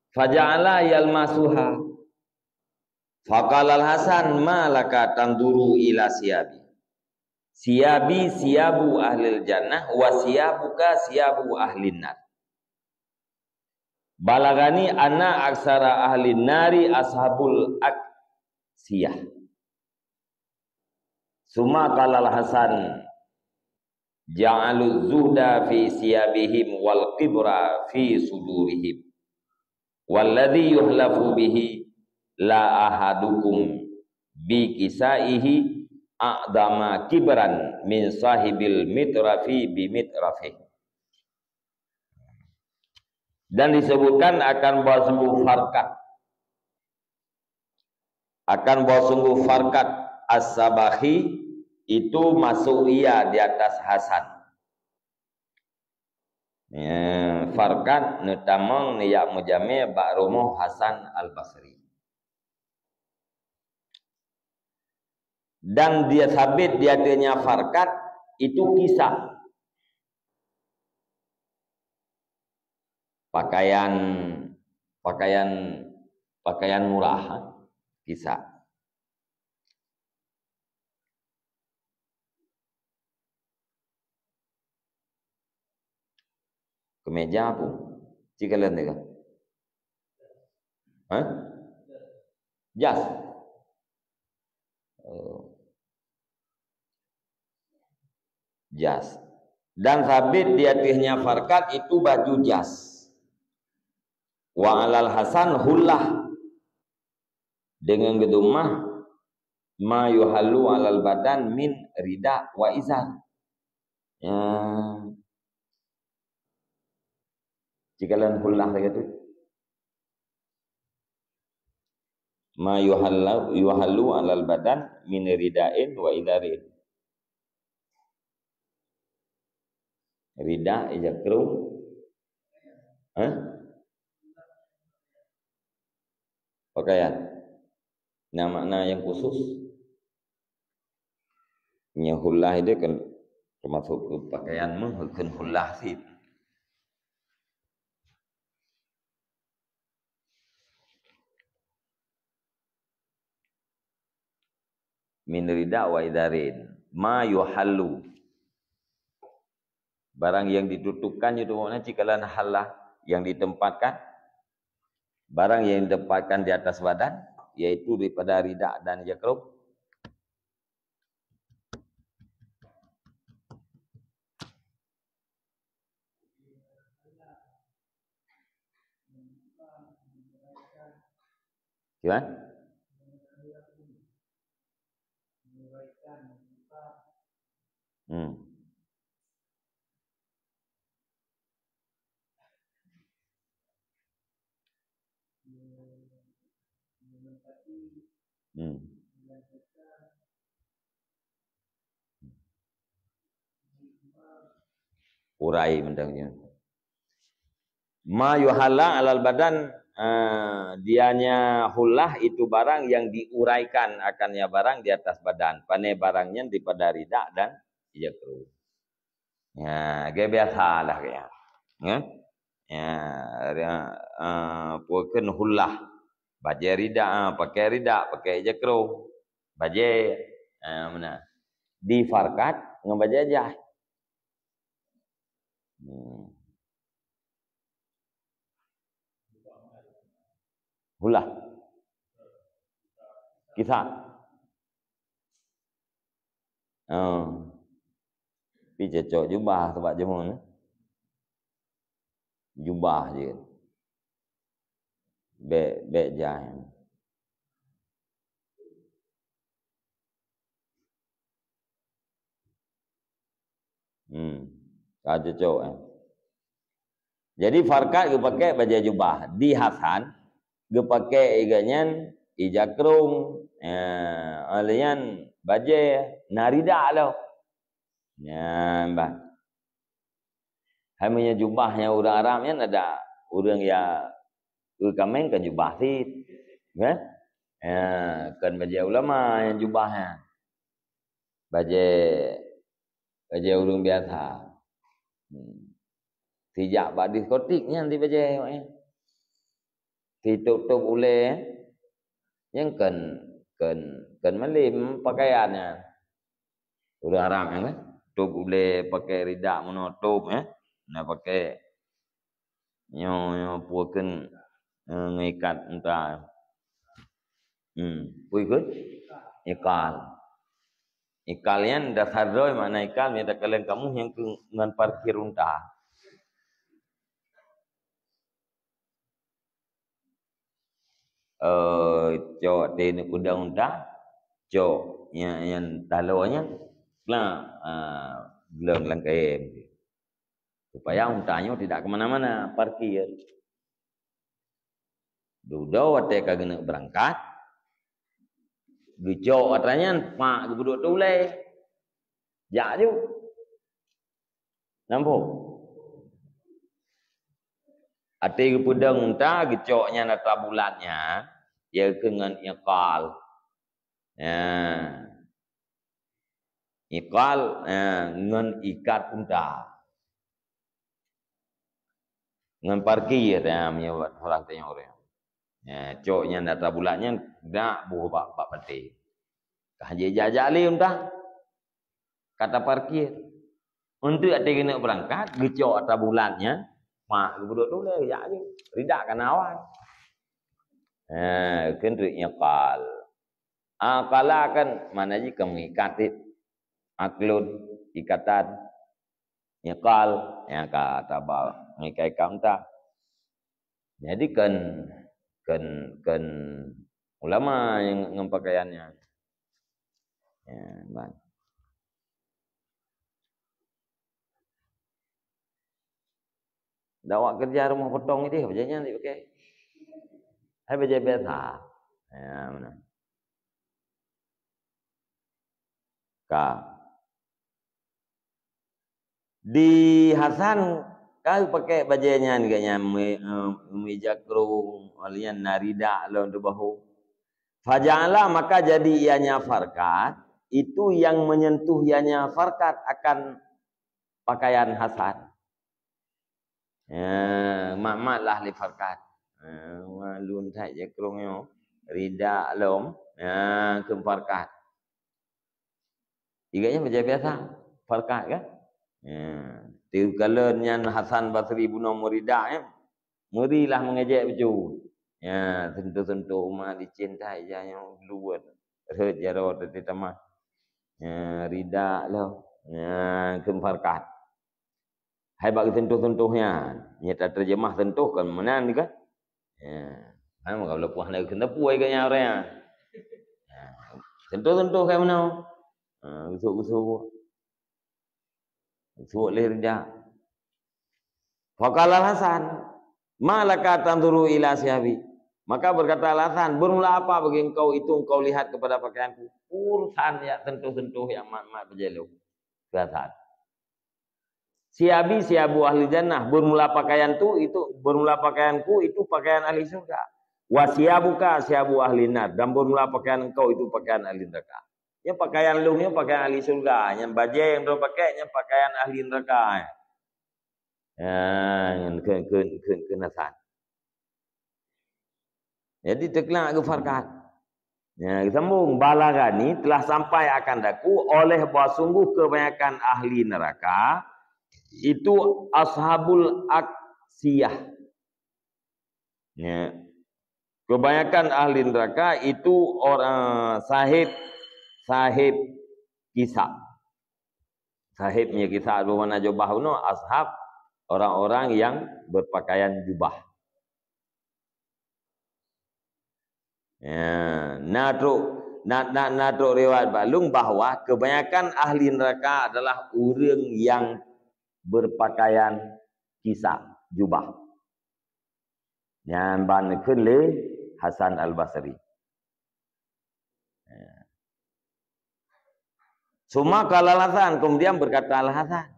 Faja'ala yalmasuha. Faqala al-Hasan, "Ma laka tanzuru ila siyabi? Siyabi siyabu ahlil jannah wa siyabuka siyabu ahlin nar. Balagani anna aksara ahlin nari ashabul aksiyah." Summa qala al-Hasan, "Ja'alu zuhda fi siyabihim wal kibra fi sudurihim. Walladzi yuhlafu bihi la ahadukum bi kisaihi a'dama kibran min sahibil mitrafi bi mitrafih." Dan disebutkan akan bahwa sungguh Farqad, akan bahwa sungguh Farqad As-Sabakhi itu masuk ia di atas Hasan. Ya, Farqad neutamong neujak meujamé bak rumoh Hasan Al-Basri. Dan dia sabit di ateueh nya Farqad itu kisah. Pakaian, pakaian, pakaian murah, kisah. Meja pun. Cik kalian tengok. Hah? Jas. Oh. Jas. Dan sabit di atasnya farkat itu baju jas. Wa alal hasan hullah. Dengan geudumah ma yuhallu alal badan min rida wa izar. Ya. Jikalan hullah lagèe tu. Ma yuhallu, yuhallu alal badan min ridain wa idarin. Rida ija krueng. Hah? Pakaian. Nah, makna yang khusus. Nyoe hullah itu kan termasuk pakaian meuh, kheun hullah sit. Min rida wa idarin. Ma yuhallu. Barang yang ditutupkan itu makna cikalan hallah yang ditempatkan. Barang yang ditempatkan di atas badan, yaitu daripada rida dan jakrum. Gimana? Hmm. Hmm. Urai mantong nyoe. Ma yuhalla alal badan, eh, dianya hullah itu barang yang diuraikan akannya barang di atas badan. Pane barang nyan daripada rida dan ija krueng. Ya, ge biasa lah ge. Ya. Ya, eh, pue kheun hullah. Bajée rida, ah, pakai rida, pakai ija krueng. Bajée, ah, meunan. Di farkat ngon bajée jas. Hmm. Hullah. Kisah. Oh. Pi cocok jubah sebab jameun. Jubah je. Bèk, bèk jai. Hmm. Ka cocok, eh. Jadi farkat geupaké bajée jubah. Di Hasan geupaké iga nyan ija krueng, eh, alèh nyan bajée na rida lom. Nyan bah. Hai meunyoe jubah nyang ureuëng Arab nyan ada ureuëng ya eu kaméng kan jubah sit. Kan? Ya, kan bajée ulama nyang jubah nyan. Bajée, bajée ureuëng biasa. Hmm. Sijak bak diskotik nyan di bajée, eh. Sitôb-tôb ulée, nyang kheun, kheun, kheun malém pakaian nyan. Ureuëng Arab nyan kan, tôb ulée pakai rida meunoe tôb, eh. Na pakai nyoe, nyoe pue kheun, eh, ngeuikat unta. Hmm, pue kheun? Ikal. Ikal nyan dasar droe makna ikal, nyata kalian kamoe nyang keu ngon parkir unta. Eh, cok teuneuk peudong unta, cok nyang, nyang taloe nyan, kla, ah, glong lam kayée. Supaya unta nyoe tidak ke mana-mana, parkir. Dudoe watée ka geuneuk beurangkat, geucok atra nyan, pak geupeuduek ateueh ulée. Jak ju. Nampak? Até geupeudong unta, geucok nyan atra bulat nyan, ya keu ngon iqal. Ya. Iqal, ya, ngon ikat unta. Ngon parkir, ya, meunyoe buet ureuëng tanyoe ureuëng. Ya, cok nyan atra bulat nyan, dak boh bak, bak paté. Ka jijak-jak lé unta. Ka taparkir. Untuk até geuneuk beurangkat, geucok atra bulat nyan, Mak geubeudôk tuléh, jak jih. Ridak ka na awai. Ha, kheun treuk iqal. Aqala kan makna jih ka meuikat cit. Aqlun, ikatan. Iqal, nyang ka taba meuikat-ikat mantong. Jadi kheun, kheun, kheun ulama nyang ngon pakaian nyan. Ya, ban. Dak awak keureuja rumoh potong idéh, bajèe nyan dipakai. Hai bajèe biasa. Ya, meunan. Ka. Di Hasan ka pakai bajèe nyan, geuh nyan me-, eh, meuija krông, lheuh nyan na ridak lom di bahu. Faja'ala, maka jadi ianya farkat, itu yang menyentuh ianya farkat akan pakaian Hasan. Ya, mat-mat lah lé farkat. Ya, lôn that jak krông nyoe. Ridak lom. Ya, kheun farkat. Iga nyan bajèe biasa. Farkat kan? Ya. Teukalon nyan Hasan Basri bunoe meuridak, ya. Meuri lah meungejek bacut. Ya, sentuh-sentuh umat licin that ija nyoe luwet. Rhot jaroe teutamah. Ya, ridak lom. Ya, kheun farkat. Hai bak geusentuh-sentuh nyan, nyang tateurjemah sentuh kon meunan kan? Ya. Ha, maka leupah na keuneupui keu nyan ureueng nyan. Ha, sentuh-sentuh keu meunoe. Ha, geusuek-geusuek. Geusuek lé rijak. Faqala Hasan, "Ma laka tanzuru ila siyabi?" Maka berkata Al Hasan, "Bermula apa bagi engkau itu engkau lihat kepada pakaianku?" Urusan nyang sentuh-sentuh nyang mat-mat bajèe lôn. Keu Hasan. Siyabi, siyabu ahli jannah, bermula pakaian tu, itu, bermula pakaianku, itu pakaian ahli syurga. Wa siyabuka siyabu ahli nar, dan bermula pakaian engkau itu pakaian ahli neraka. Nyan pakaian lôn nyoe pakaian ahli syurga, nyan bajèe nyang droe pakai, nyan pakaian ahli neraka. Ya, nyan kheun, kheun, kheun, kheun Hasan. Jadi, teuklak geufarkat. Ya, geusambông, "Balagani, telah sampai akan daku oleh bahwa sungguh kebanyakan ahli neraka itu ashabul aksiyah." Ya. Kebanyakan ahli neraka itu orang sahib, sahib kisah. Sahib nyan kisah, bermakna jubah bunoe, ashab, orang-orang yang berpakaian jubah. Ya, na trok, na, na, na trok riwayat bak lôn bahwa kebanyakan ahli neraka adalah ureueng yang berpakaian kisah, jubah. Nyan ban kheun lé Hasan Al-Basri. Ya. Summa qala Al-Hasan, kemudian berkata Al-Hasan,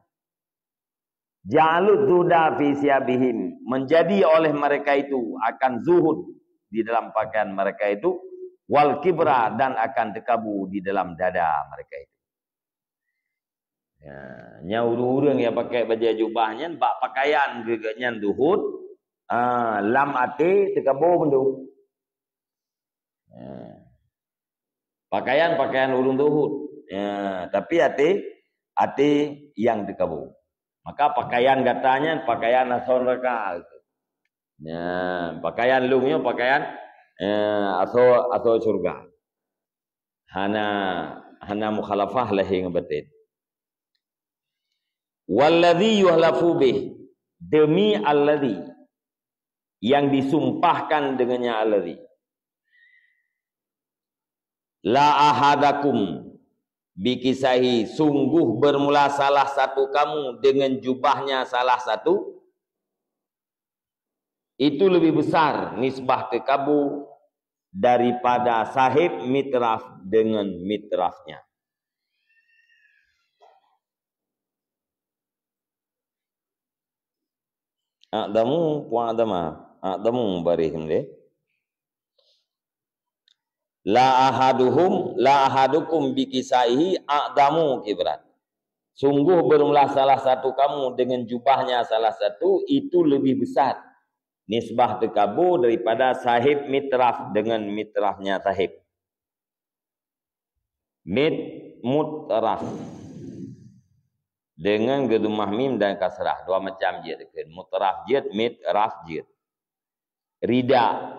"Ja'alu zuhda fi siyabihim, menjadi oleh mereka itu akan zuhud di dalam pakaian mereka itu, wal kibra, dan akan teukabu di dalam dada mereka itu." Ya, nyan ureueng-ureueng nyang pakai bajèe jubah nyan bak pakaian geuh nyan zuhud, ah, lam até teukabu mandum. Ya. Pakaian, pakaian ureueng zuhud. Ya, tapi até, até nyang teukabu. Maka pakaian gata nyan pakaian asoe neuraka. Ya, pakaian lôn nyoe pakaian, eh, asoe, asoe syurga. Hana, hana mukhalafah lahé ngon batén. Walladzi yuhlafu bih, demi alladzi, yang disumpahkan dengannya alladzi. La ahadakum bikisahi, sungguh bermula salah satu kamu dengan jubahnya salah satu, itu lebih besar nisbah teukabu daripada sahib mitraf dengan mitrafnya. A'damu wa a'dama. A'damu barih deh. La ahaduhum, la ahadukum bikisaihi a'damu kibran. Sungguh bermula salah satu kamu dengan jubahnya salah satu, itu lebih besar nisbah teukabu daripada sahib mitraf dengan mitrafnya sahib. Mit-, mutraf. Deungon geudhummah mim dan kasrah, dua macam jeuet dikeue. Mutraf jeuet, mitraf jeuet. Rida.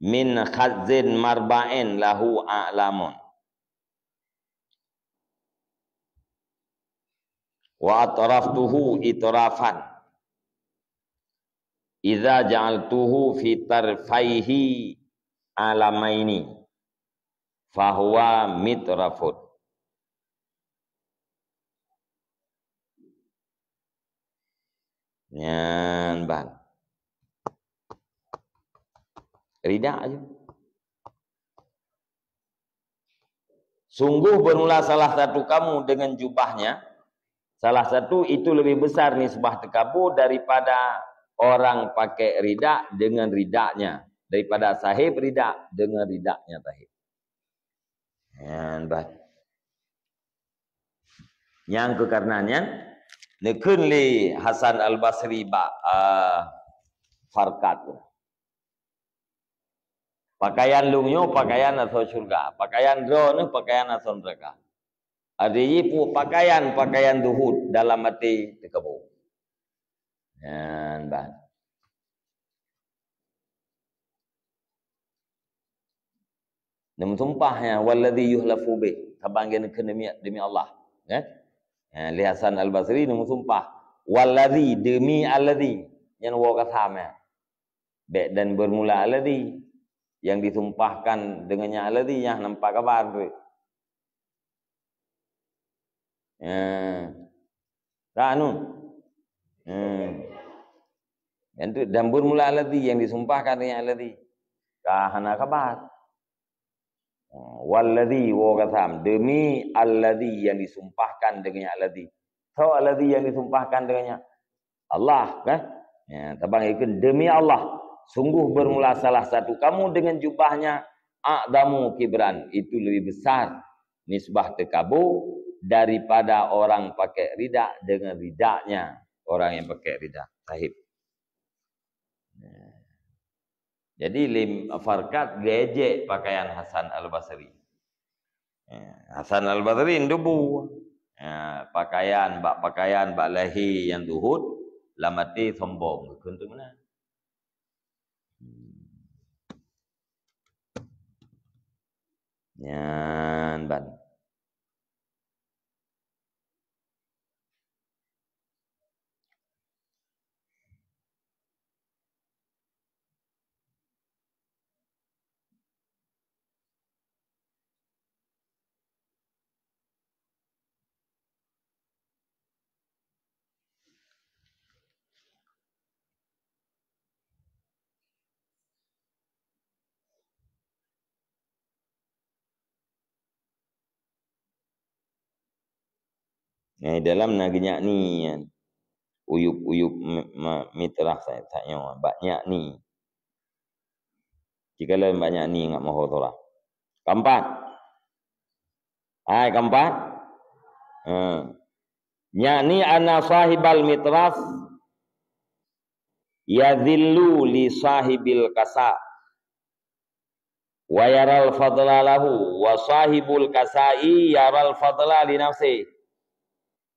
Min khazzin marba'in lahu a'lamun. Wa atraftuhu itrafan. Idza ja'altuhu fi tarfaihi alamaini, fahuwa mitrafun. Nyan ban. Rida aja. Sungguh bermula salah satu kamu dengan jubahnya, salah satu itu lebih besar nisbah teuh kamu daripada orang pakai rida dengan ridanya, daripada sahib rida dengan ridanya sahib. Nyan bah. Nyang keu kareuna nyan, neukheun lé Hasan Al-Basri bak, ah, Farqad. Pakaian lôn nyoe pakaian asoe syeuruga, pakaian droeneuh pakaian asoe neuraka. Arti jih peue pakaian-pakaian zuhud dalam até teuh kamoe. Nyan ban. Neumeusumpah nyan, "Wallazi yuhlafu bih," saban geukheun demi, demi Allah, kan? Nyan, lé Hasan Al-Basri neumeusumpah, "Wallazi," demi allazi, nyan waw qasam nyan. Bèk dan bermula allazi, yang disumpahkan dengannya allazi, nyan nampak kaban tu. Eh. Ka anu. Eh. Yang tu, dan bermula allazi, yang disumpahkan dengan allazi. Ka hana kaban. Oh, wallazi waw qasam, demi allazi yang disumpahkan dengannya allazi. Soe allazi yang disumpahkan dengannya? Allah, kan? Ya, tabang ikut, "Demi Allah, sungguh bermula salah satu kamu dengan jubahnya, a'zamu kibran, itu lebih besar nisbah teuh kamoe daripada orang pakai rida dengan ridanya." Orang yang pakai rida, sahib. Ya. Jadi, lé Farqad geuejek pakaian Hasan Al-Basri. Ya, Hasan Al-Basri neudebu. Ya, pakaian, bak pakaian, bak lahé nyang zuhud, lam até sombong, geukheun teuk meunan. Nyan ban. Nyang dalam na geuh nyak ni nyan. Uyup-uyup mi-, ma-, mitrah sa-, sa nyoe, bak nyak ni. Cikalon bak nyak ni ngat moho surah. Keempat. Hai, keempat. Ha. Nyak ni anna sahibal mitrah yadhillu li sahibil kasa. Wa yaral fadla lahu, wa sahibul kasai yaral fadla li nafsi.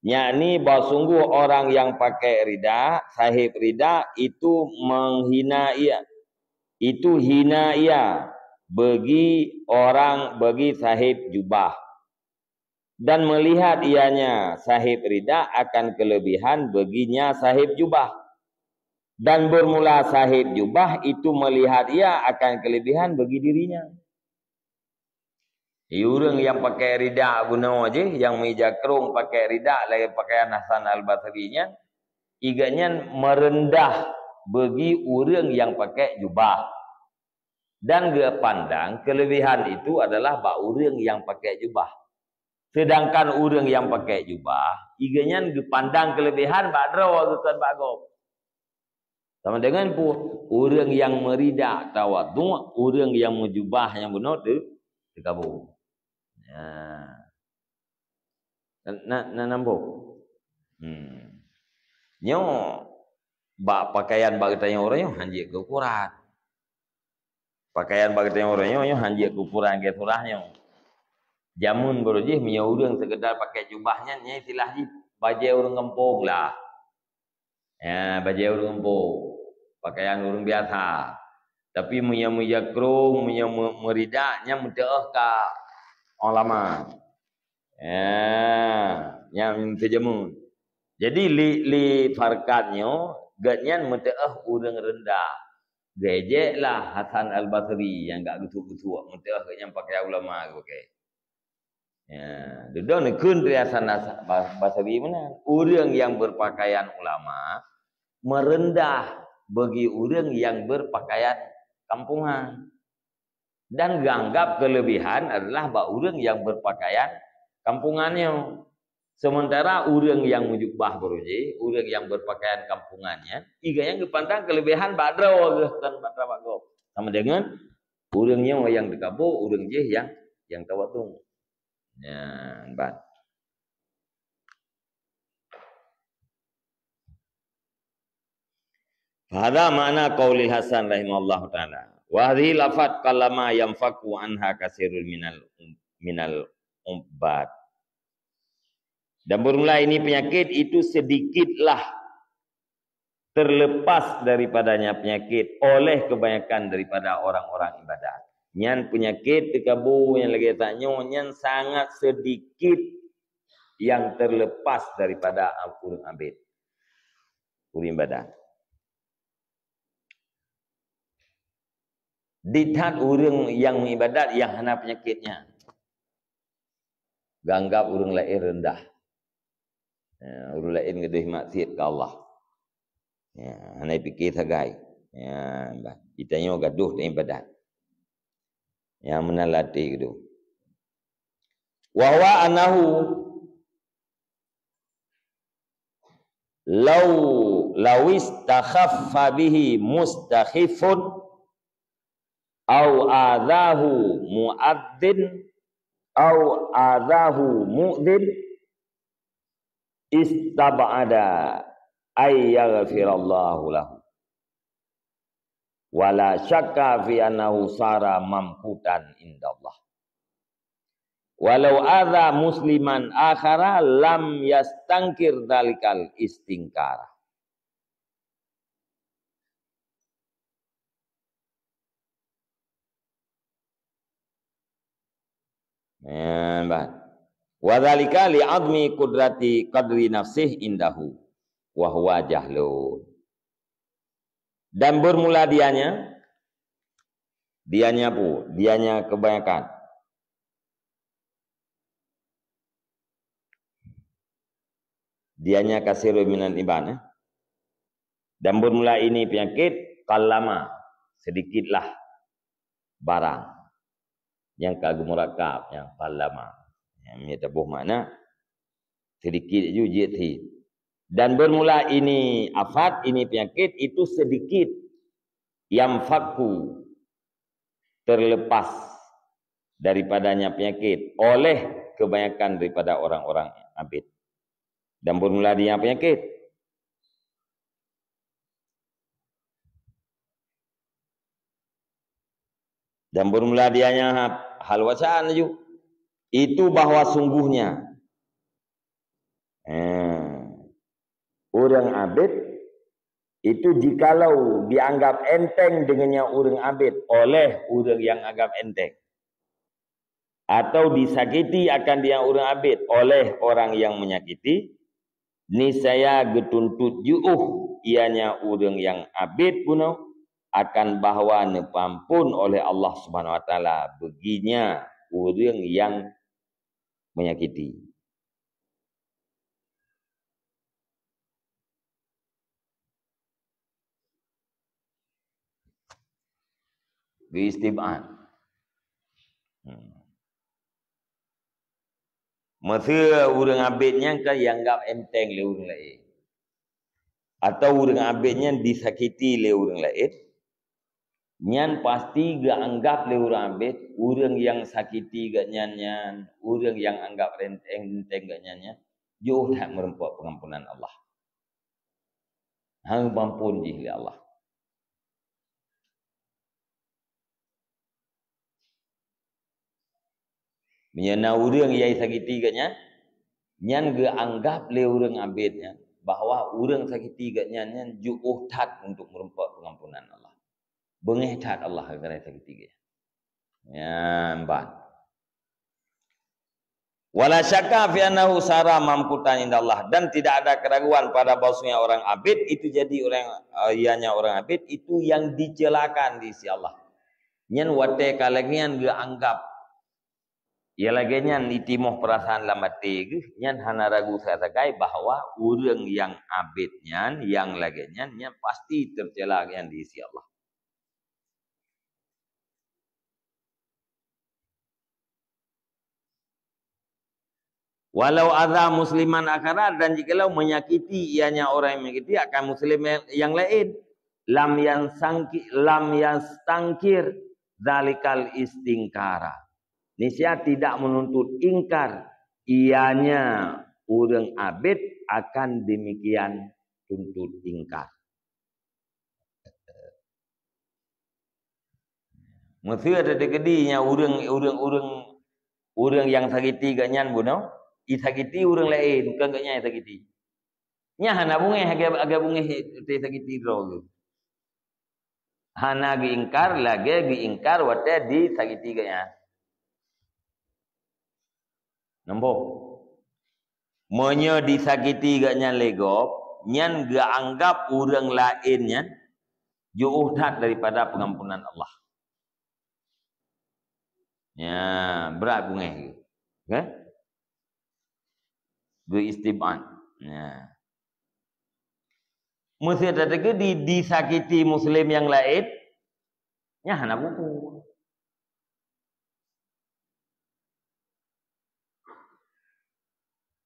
Yakni bahwa sungguh orang yang pakai rida, sahib rida itu menghina ia, itu hina ia bagi orang, bagi sahib jubah. Dan melihat ianya sahib rida akan kelebihan baginya sahib jubah. Dan bermula sahib jubah itu melihat ia akan kelebihan bagi dirinya. Ureuëng nyang pakai rida bunoe jih, nyang meuija krong pakai rida lagée pakaian Hasan Al-Basri nyan, igeuhnyan merendah bagi ureuëng nyang pakai jubah. Dan geupandang kelebihan itu adalah bak ureuëng nyang pakai jubah. Sedangkan ureuëng nyang pakai jubah, igeuhnyan geupandang keulebihan bak droe geutan bak gob. Sama dengan peue? Ureuëng nyang meurida tawadhu, ureuëng nyang meujubah nyang bunoe teu-, teukabu. Nah. Na, na, na nambong. Hmm. Nyoe bak pakaian bak geutanyoe uroe nyoe hanjeuet keu ukuran. Pakaian bak geutanyoe uroe nyoe, nyoe hanjeuet keu ukuran gét surah nyoe. Jameun baroe jih meunyoe ureuëng sekedar pakai jubah nyan, nyan istilah jih bajée ureuëng gampông lah. Ya, bajée ureuëng gampông, pakaian ureuëng biasa. Tapi meunyoe meujakrong, meunyoe me-, meuridak, nyan meuteuôh ka ulama. Ya, nyan teujameun. Jadi li, li Farqad nyoe, geuhnyan meuteuôh ureuëng reundah. Gejek lah Hasan Al-Basri nyang gak geusuek-geusuek, meuteuôh geuhnyan pakaian ulama geupakai. Ya, dudoe neukheun teuh Hasan Bas-, Basri meunan. Ureuëng nyang beupakaian ulama meureundah bagi ureuëng nyang beupakaian kampungan. Dan geuanggab keulebihan adalah bak ureuëng nyang beupakaian kampungan nyoe. Sementara ureuëng nyang meujubah baroe jih, ureuëng nyang beupakaian kampungan nyan, iga nyang geupandang keulebihan bak droe geuh, kon bak droe bak gob. Sama deungon ureuëng nyoe nyang teukaboe, ureuëng jih nyang, nyang tawadu. Nyan ban. Fahadha ma'na qaulil Hasan rahimahullahu ta'ala. Wa hadhihi lafat qallama yanfaku anha kasirul minal, minal ubbad. Dan bermula ini penyakit itu sedikitlah terlepas daripadanya penyakit oleh kebanyakan daripada orang-orang ibadat. Nyan penyakit teukabu nyang lagée tanyoe nyan sangat sedikit yang terlepas daripada ureuëng abet, ureuëng ibadat. Di that ureuëng nyang meuibadat nyang hana penyakit nyan, geuanggab ureuëng laén reundah. Ya, ureuëng laén gadôh maksiat keu Allah. Ya, hana pike sagai. Ya, bah, geutanyoe gadôh dan ibadat. Ya, meunan latih gadôh. Wa huwa annahu law, lawistakhaffa bihi mustakhifun au adzahu muadzin au adzahu mu'dzin istab'ada ay yaghfirallahu lahu. Wa la syakka fi annahu sara mamqutan indallah. Walau adza musliman akhara lam yastangkir dzalikal istingkara. Nyan, bah. Wa dzalika li 'azmi qudrati qadri nafsih indahu wa huwa jahlun. Dan bermula dianya, dianya pu, dianya kebanyakan. Dianya kasirun minan iban, eh. Dan bermula ini penyakit, qallama, sedikitlah barang nyang ka geumurakab, nyang qallama. Nyang mita boh makna sedikit ju jeuet thi. Dan bermula ini afat, ini penyakit itu sedikit, yanfaku, terlepas daripadanya penyakit oleh kebanyakan daripada orang-orang abid. Dan bermula dia penyakit. Dan bermula dianya ha-, hal wacaan laju. Itu bahwa sungguhnya, eh, ureuëng abet itu jikalau dianggap enteng dengannya ureuëng abet oleh ureuëng yang anggap enteng, atau disakiti akan dia ureuëng abet oleh orang yang menyakiti, niscaya geutuntot jiôh ianya ureuëng nyang abet bunoe akan bahwa neupeuampon oleh Allah Subhanahu Wa Taala beuginya ureuëng nyang menyakiti. Geuistib'ad. Hmm. Meuseu ureuëng abet nyan ka jianggap enteng lé ureuëng laén, atau ureuëng abet nyan disakiti lé ureuëng laén, nyan pasti geuanggap lé ureuëng abet, ureuëng nyang sakiti geuhnyan nyan, ureuëng nyang anggap enteng, enteng geuhnyan nyan, jiôh that meureumpok pengampunan Allah. Hana geuampon jih lé Allah. Meunyoe na ureuëng nyang sakiti geuh nyan, nyan geuanggab lé ureuëng abét nyan bahwa ureuëng sakiti geuh nyan, nyan jiôh that untuk meurumpok pengampunan Allah. Beungéh that Allah keu ureuëng sakiti geuh nyan. Nyan ban. Wala syakka fi annahu sara mamqutan indallah, dan tidak ada keraguan pada bahwasanya orang abét itu jadi orang, eh, ianya orang abét itu yang dicelakan di sisi Allah. Nyan watée ka lagée nyan geuanggab, ya lagée nyan itimoh peurasaan lam até geuh, nyan hana ragu sagai-sagai bahwa ureuëng nyang abét nyan, nyang lagée nyan, nyan pasti teucela nyan di sisi Allah. Walau adza musliman akhara, dan jikalau menyakiti ianya orang yang menyakiti akan muslim yang, yang lain, lam yang sangki, lam yastangkir dzalikal istingkara. Niscaya tidak menuntut ingkar ianya ureuëng abét akan demikian tuntut ingkar. Meusé teukeudi nyang ureuëng, ureuëng, ureuëng, ureuëng nyang sakiti geuh nyan bunoe, isakiti ureuëng laén, kon geuh nyan isakiti. Nyan hana beungéh, lagée, lagée beungéh teu sakiti droe geuh. Hana geuingkar, lagée geuingkar watée disakiti geuh nyan. Nampak? Meunyoe disakiti geuh nyan lé gob, nyan geuanggab ureuëng laén nyan jiôh that daripada pengampunan Allah. Ya, brat beungéh geuh. Kan? Geuistib'ad. Ya. Meusé teukeudi disakiti muslim nyang laén, nyan hana buku.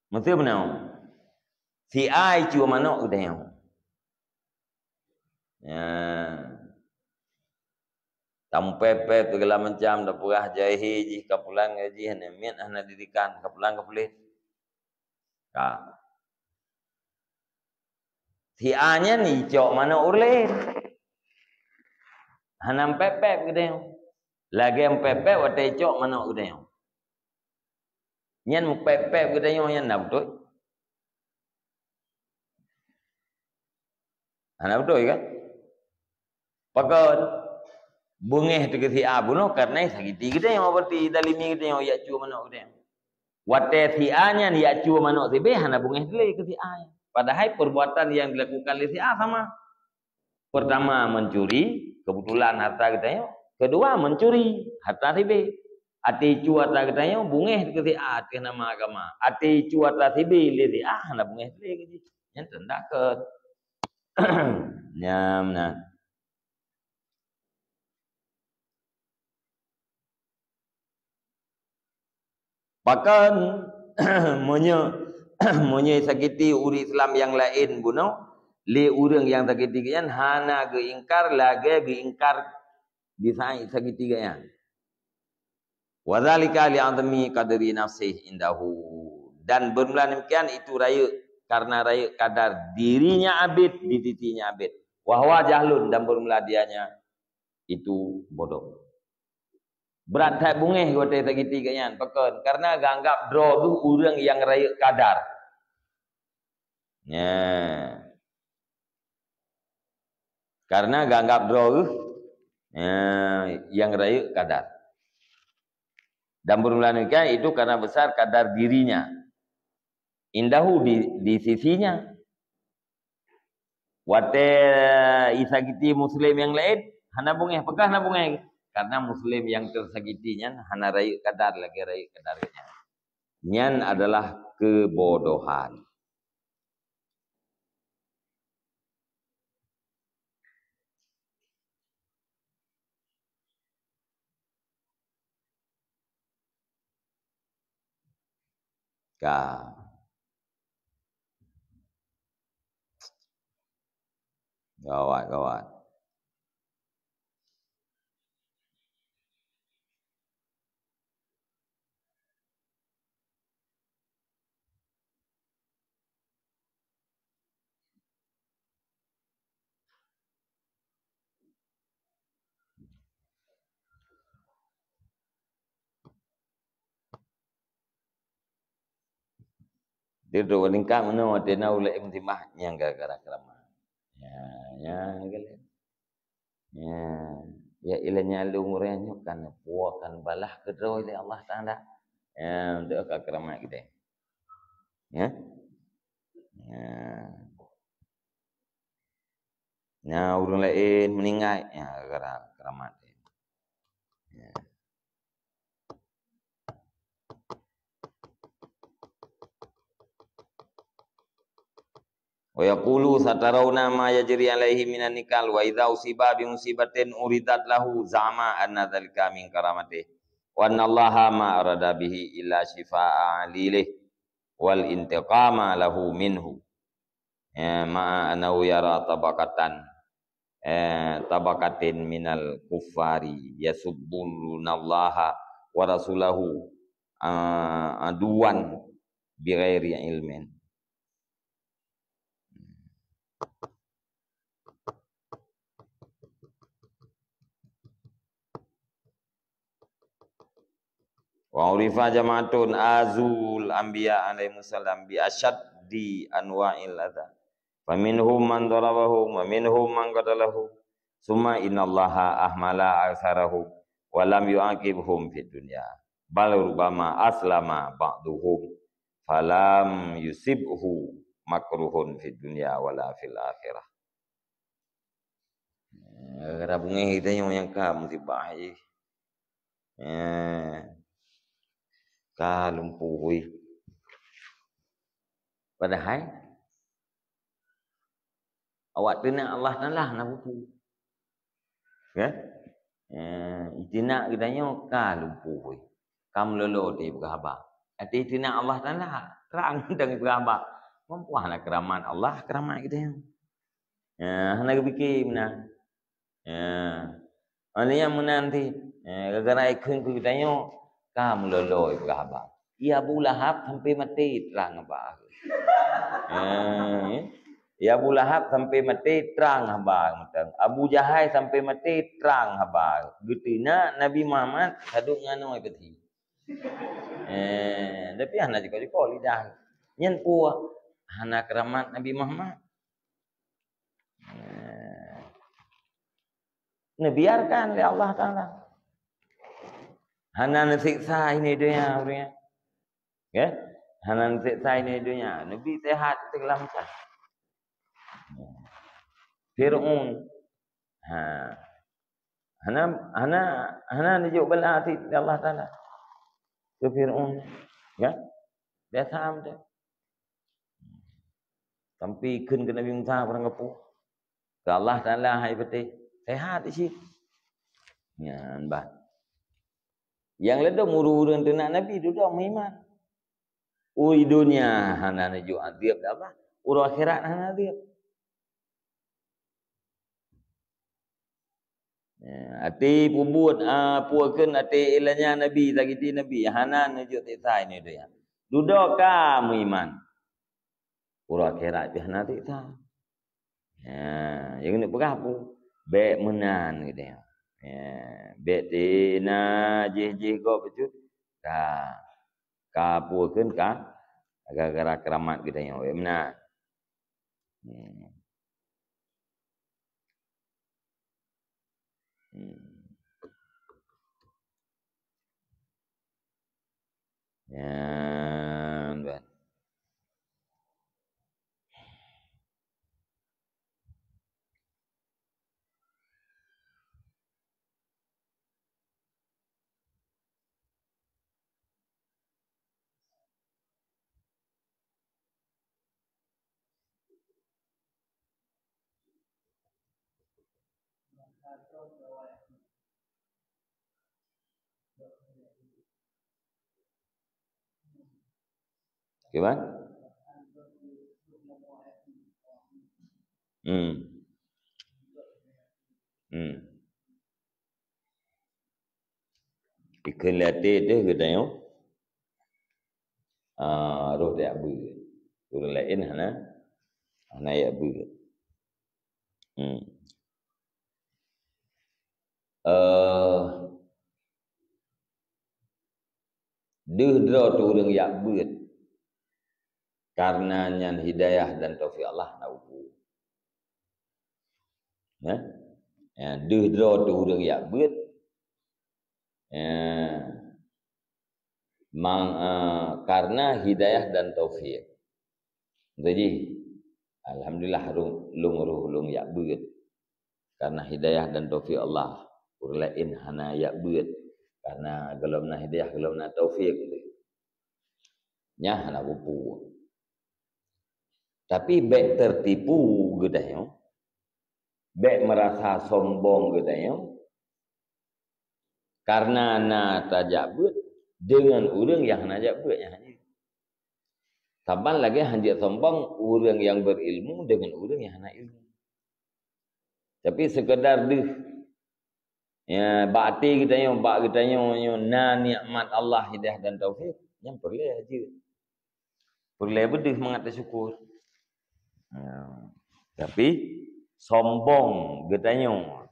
Meusé meunoe, si A icu manok geutanyoe. Ya. Tampé-pé segala macam, tapeugah jahé jih, kapulan jih, hana miet, hana didikan, kapulan ka puléh. Ka. Si A nyan icok manok ureuëng laén. Hana meupép-pép geutanyoe. Lagée meupép-pép watée icok manok geutanyoe. Nyan meupép-pép geutanyoe nyan na beutôi? Hana beutôi kan? Pakon beungéh teuh keu si A bunoe karena sakiti geutanyoe, berarti zalimi geutanyoe, jak cue manok geutanyoe. Watée si A nyan jak cue manok sibée, hana beungéh lé keu si A nyan. Padahai perbuatan yang dilakukan lé si A sama. Pertama mencuri, kebetulan harta geutanyoe. Kedua mencuri, harta sibée. Até cue harta geutanyoe, beungéh keu si A ateueh nama agama. Até cue harta sibée lé si A, hana beungéh lé keu jih. Nyan tanda keu. Nyan, nah. Pakon meunyoe, meunyoe sakiti ureuëng Islam nyang laén bunoe, lé ureuëng nyang sakiti geuh nyan hana geuingkar lagée geuingkar di saát sakiti geuh nyan. Wa dzalika li 'azmi qadri nafsih indahu. Dan bermula demikian itu rayeuk karena rayeuk kadar dirinya abét di sisinya abét. Wa huwa jahlun, dan bermula dianya itu bodoh. Brat that beungéh watée sakiti geuh nyan. Pakon? Karena geuanggab droe geuh ureuëng nyang rayeuk kadar. Nya. Karena geuanggab droe geuh, nya, nyang rayeuk kadar. Dan bermula demikian itu karena besar kadar dirinya. Indahu di, di sisinya. Watée isakiti muslim nyang laén, hana beungéh. Pakon hana beungéh? Karena muslim nyang teusakiti nyan hana rayeuk kadar lagée rayeuk kadar nyan. Nyan adalah kebodohan. Ka. Gawat, gawat. Sidroe tingkat meunoe watèe na ulèe meusimbah nyang gara-gara keuramat. Ya, ya, ya. Ya, ya ileumèe lôn ureueng nyoe kan puwoe kan balaih keudroe lé Allah Taala. Ya, untuk ka keuramat kita. Ya. Ya. Nah, ureueng laén meuninggai, ya, gara-gara keuramat. Ya. Wa yaqulu satarawna ma yajri alaihi minan nikal wa idza usiba bi musibatin uridat lahu za'ama anna dzalika min karamatih wa annallaha ma arada bihi illa syifaa alilih wal intiqama lahu minhu. Eh, ma'a annahu yara tabaqatan, eh, tabaqatin minal kuffari yasubbunallaha wa rasulahu, ah, aduwan bighairi ilmin. Wa urifa jama'atun azul anbiya alaihimussalam bi asyaddi anwa'il adza. Faminhum man darabahum, wa minhum man qatalahum. Summa innallaha ahmala aksarahum wa lam yu'aqibhum fid dunya. Bal rubbama aslama ba'duhum falam yusibhu makruhun fid dunya wala fil akhirah. Gara-gara beungéh geutanyoe nyang ka musibah jih. Eh, ka lumpuh wéh. Padahai awak teunak Allah Taala na buku. Ya? Eh, teunak geutanyoe ka lumpuh wéh. Ka meulolo teuh peugah haba. Até teunak Allah Taala, trang mantong peugah haba. Mampu hana keuramat Allah, keuramat geutanyoe. Ya, hana geupike meunan. Ya. Hana nyang meunan ti. Ya, gara-gara ikheun keu geutanyoe, ka meulolo peugah haba. Ya Abu Lahab sampai maté trang haba. Ya, ya. Ya Abu Lahab sampai maté trang haba mantong. Abu Jahai sampai maté trang haba. Geuteunak Nabi Muhammad sadok ngan nyoe peuti. Eh, tapi hana jiko-jiko lidah. Nyan peue? Hana keuramat Nabi Muhammad. Eh, neubiarkan lé Allah Taala. Hana neusiksa ini dunia, dunia. Ya? Hana neusiksa ini dunia. Nabi sehat teuh lam macam. Fir'aun. Ha. Hana, hana, hana neujok bala até Allah Taala. Keu Fir'aun. Ya? Biasa mantong. Sampai kheun keu Nabi Musa barang gapo. Keu Allah Taala hai patéh. Sehat cit. Nyan bah. Nyang ladôm ureueng-ureueng teunak Nabi dudoe meuiman. Ui dunia hana neujok adeb Allah. Uroe akhirat hana adeb. Ya, até peubuet, ah, peue kheun até ilanya Nabi, sakiti Nabi, hana neujok siksa ini dunia. Dudoe ka meuiman. Uroe akhirat pih hana siksa. Ya, nyang keuneuk peugah peue? Bèk meunan gitu ya. Ya, bèk teuh na jih-jih gob bacut. Ka, ka peue kheun ka? Gara-gara keuramat geutanyoe, bèk meunan. Hmm. Hmm. Nyan ban. Kiban? Hmm. Hmm. Ikheun lé até teuh geutanyoe, ah, roh tajak beuet. Ureueng laén hana, hana jak beuet. Hmm. Eh, deuh droe teuh ureueng jak beuet. Karena nyan hidayah dan taufik Allah na upu. Ya. Ya, deuh droe teuh ureuëng jak beuet. Ya. Mang, eh, karena hidayah dan taufik. Jadi, alhamdulillah, lôn, lôn roh lôn jak beuet. Karena hidayah dan taufik Allah, ureuëng laén hana jak beuet. Karena gohlom na hidayah, gohlom na taufik. Nyan hana kupu. Tapi bék tertipu geutanyoe, bék merasa sombong geutanyoe, karena na tajak beuet dengan ureuëng nyang hana jak beuet nyan. Saban lagée hanjeuet sombong ureuëng nyang berilmu dengan ureuëng nyang hana ilmu. Tapi sekedar deuh, ya, bak até geutanyoe, bak geutanyoe nyoe na nikmat Allah, hidayah dan taufik, nyan peureulée jeuet. Peureulée beudeuh mangat teusyukur. Ya. Tapi sombong geutanyoe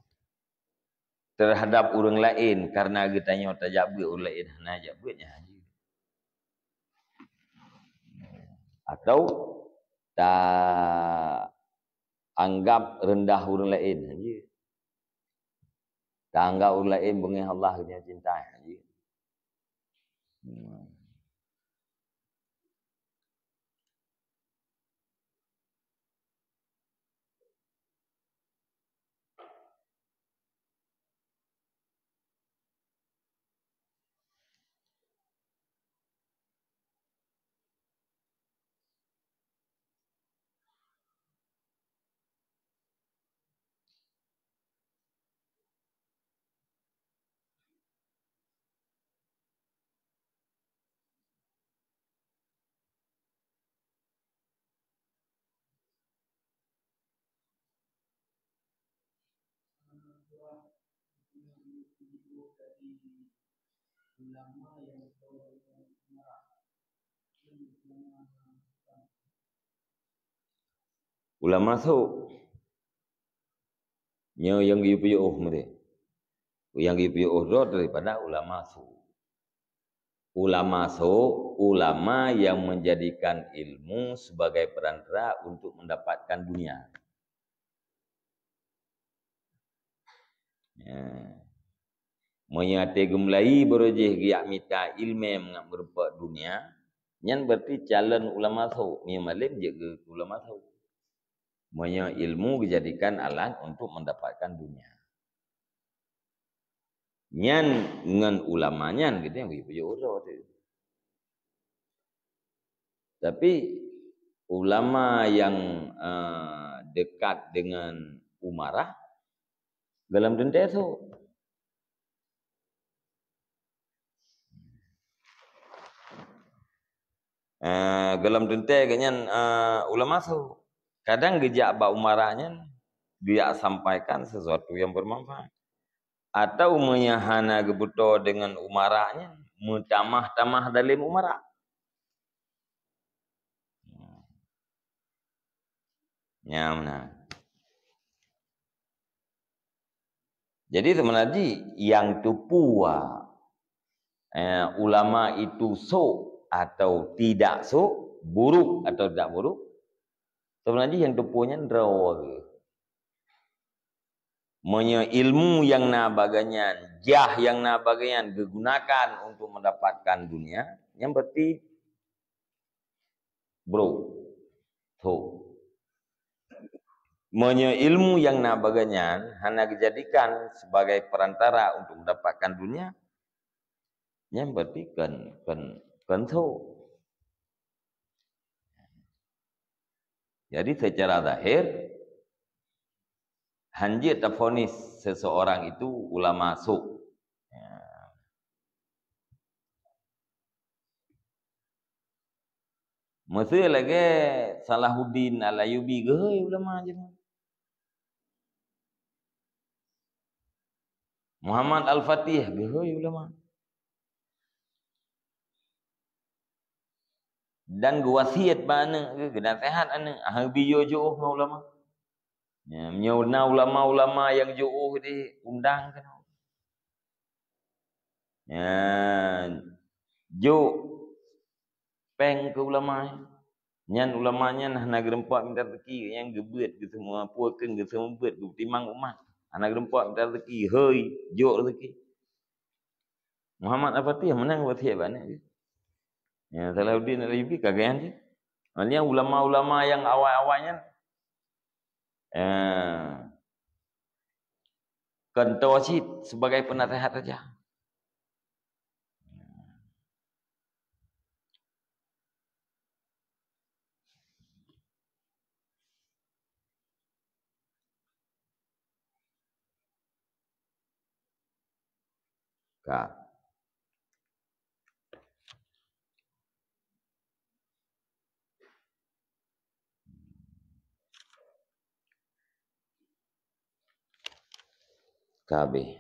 terhadap ureuëng laén karena geutanyoe tajak beuet, ureuëng laén hana jak beuet, nyan jeuet. Atau ta anggap rendah ureuëng laén, jeuet. Ta anggap ureuëng laén beungéh Allah geutanyoe cinta, jeuet. Hmm. Ulama sôk. Nyoe nyang geuyue piôh meudeh. Nyang geuyue piôh droe daripada ulama sôk. Ulama sôk, ulama yang menjadikan ilmu sebagai perantara untuk mendapatkan dunia. Ya. Meunyoe até geumulai baroe jih geujak mita iéleumé mangat meurumpok dunia, nyan berarti calon ulama sôk. Meunyoe malém jeuet keu ulama sôk. Meunyoe ilmu geujadikan alat untuk mendapatkan dunia. Nyan ngon ulama nyan geutanyoe beu-, beu-, uroe teuh. Tapi ulama yang, eh, dekat dengan umarah, gohlom teuntée sôk. Eh, gohlom teuntée geuhnyan, eh, ulama sôk. Kadang geujak bak umarah nyan, geujak sampaikan sesuatu yang bermanfaat. Atau meunyoe hana geubeutôi deungon umarah nyan, meutamah-tamah dalem umarah. Nyan meunan. Jadi, seubeunajih nyang teupeue, eh, ulama itu sôk atau tidak sôk, buruk atau tidak buruk, seubeunajih nyang teupeue nyan droe geuh. Meunyoe ilmu nyang na bak geuhnyan, jah nyang na bak geuhnyan geugunakan untuk mendapatkan dunia, nyan berarti buruk. Sôk. Meunyoe ilmu nyang na bak geuhnyan hana geujadikan sebagai perantara untuk mendapatkan dunia, nyan berarti kon, kon, kon sôk. Jadi, secara zahir, hanjeuet tafonis seseorang itu ulama sôk. Ya. Meuseu lagée Salahuddin Al-Ayyubi geuhôi ulama jih. Muhammad Al-Fatih geuhôi ulama. Dan geuwasiet bak aneuëk geuh, geunaséhat aneuëk, hana geubi jiôh ngon ulama. Ya, meunyoe na ulama-ulama nyang jiôh di undang keunoe. Ya, jôk péng keu ulama. Nyan ulama nyan hana geureumpok minta rezeki, nyang geubeuet geuseumeubeuet, geuseumeubeuet geupeutimang umat. Hana geureumpok minta rezeki, hôi, jok rezeki. Muhammad Al-Fatih meunan Fatih bak aneuk jih. Ya, Salahuddin Al-Ayyubi ka geuyan jih. Maksudnya ulama-ulama nyang awai-awai nyan, eh, kon tawassit sebagai penasehat saja. Ka. Ka habéh.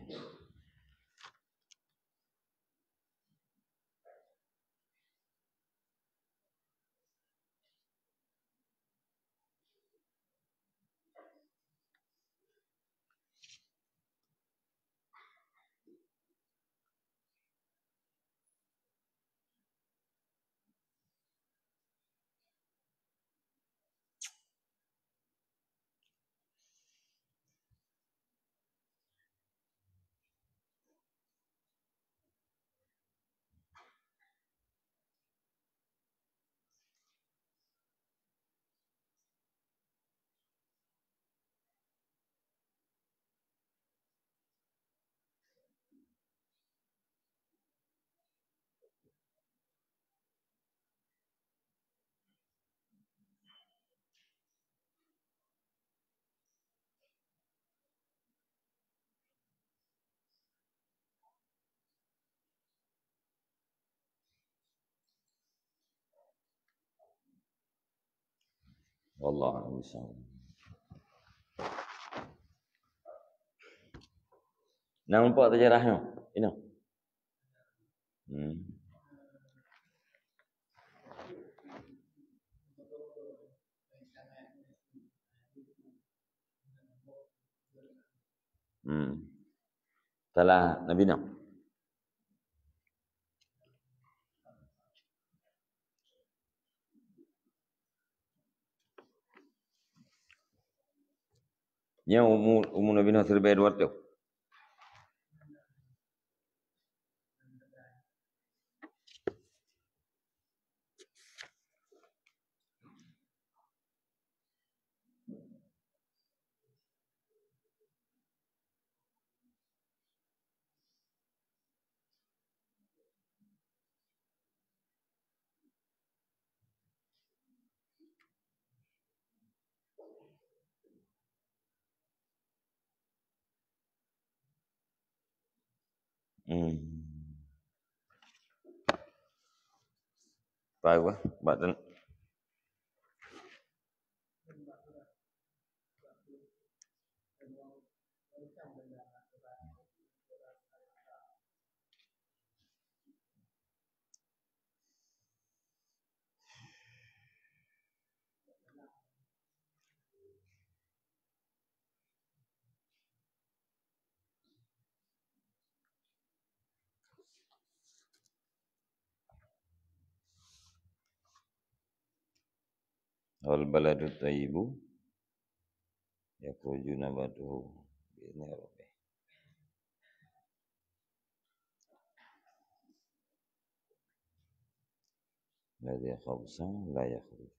Wallahu a'lam bishawab. Nampak sejarah nyoe? Inoe. Hmm. Hmm. Salah Nabi Nuh. Nyan umu, umu Nabi Nuh siribèe dua reutôh. Hmm. Baik, bah. Bak dan Wal baladu thayyibu yakhruju nabatuhu bi idzni rabbih. Alladzi khabutha la yakhruju.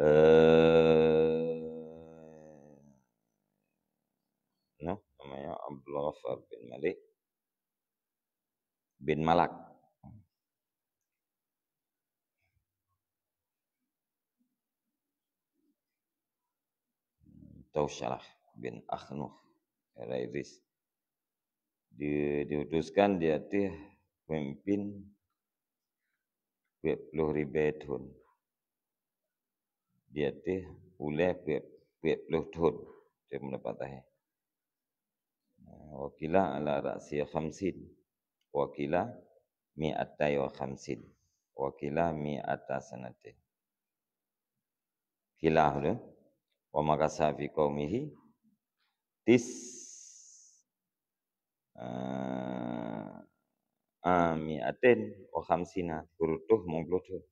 Eh, no, namanya Abdul Ghaffar bin Malik bin Malak. Tausalah bin Akhnuh, era Idris. Di-, diutuskan di ateueh pemimpin peuet ploh ribèe thôn. Di ateueh ulèe peuet, peuet ploh thôn, di pendapat zahir. Wa qila ala ra'si khamsin. Wa qila mi'atai wa khamsin. Wa qila mi'ata sanatin. Khilaf tu. Wa makasa fi qaumihi tis, eh, a mi'atin wa khamsina, sikureueng reutôh limong ploh thôn.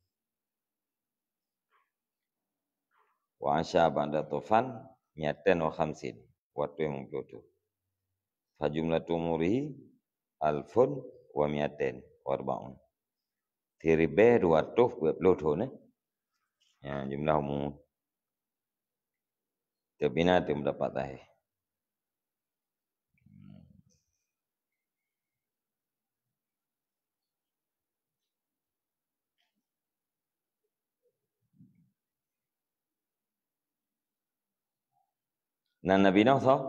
Wa asya ba'da Tufan mi'atan wa khamsin, dua ratus lima puluh tujuh. Fa jumlatu umurihi alfun wa mi'atan wa arba'un. Siribèe dua ratus dua puluh thôn, eh. Ya, jumlah umur. Tapi na tu pendapat zahir. Nan Nabi Nuh soe?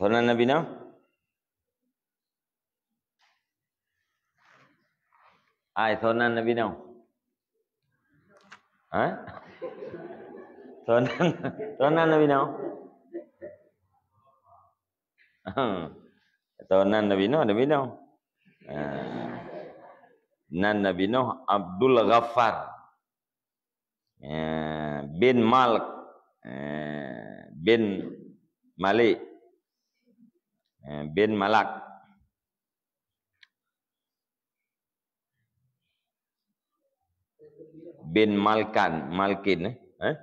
Soe nan Nabi Nuh? Ai, soe nan Nabi Nuh? Ha? Soe nan, soe nan Nabi Nuh? Soe nan Nabi Nuh, Nabi Nuh. Ha. Nan Nabi Nuh Abdul Ghaffar. Eh, bin Malik. Eh, bin Malik. Eh, bin Malak. Bin Malkan, Malkin, eh? Eh?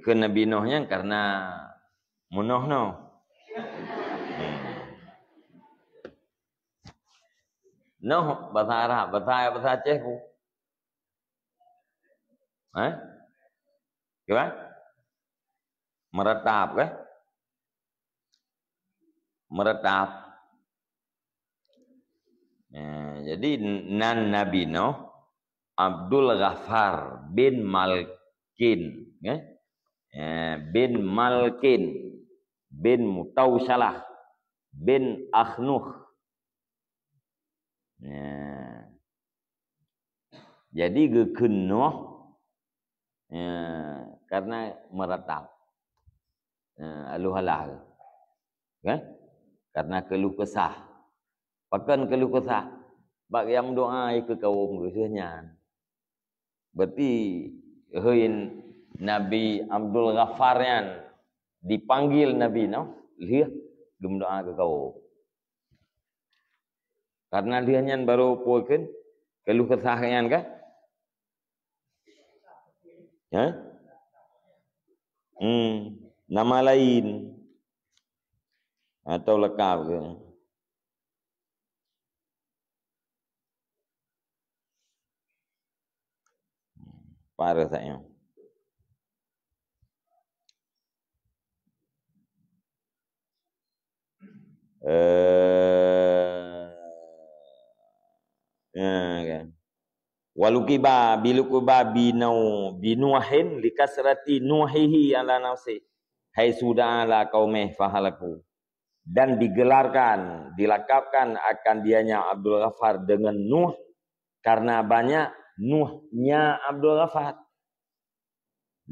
Keu Nabi Nuh nyan karena meunoh noh. Hmm. Noh bahasa Arab, bahasa, bahasa Aceh pun. Eh? Kiban? Meratap, kan? Meratap. Eh, jadi nan Nabi Nuh Abdul Ghaffar bin Malkin, eh? Eh, bin Malkin bin Mutausalah bin Akhnuh. Ya. Jadi geukheun Nuh, ya, karena meratap. Ya, aluh alah. Kan? Karena keluh kesah. Pakon keluh kesah? Bak nyang doa keu kawöm geuh nyan. Berarti, hei, Nabi Abdul Ghaffar nyan dipanggil Nabi Nuh, lheueh geumeudoa keu kawöm. Karena lheueh nyan barô peue kheun keluh kesah nyan kan? Ha? Hmm, nama lain atau lakab ke? Parah saya. Eh, ya, kan. Walukiba, bilukiba binu-, binuahin likasrati nuahihi ala nafsi. Hai sudah ala kaumeh fahalaku. Dan digelarkan, dilakabkan akan dianya Abdul Ghaffar dengan Nuh karena banyak Nuhnya Abdul Ghaffar.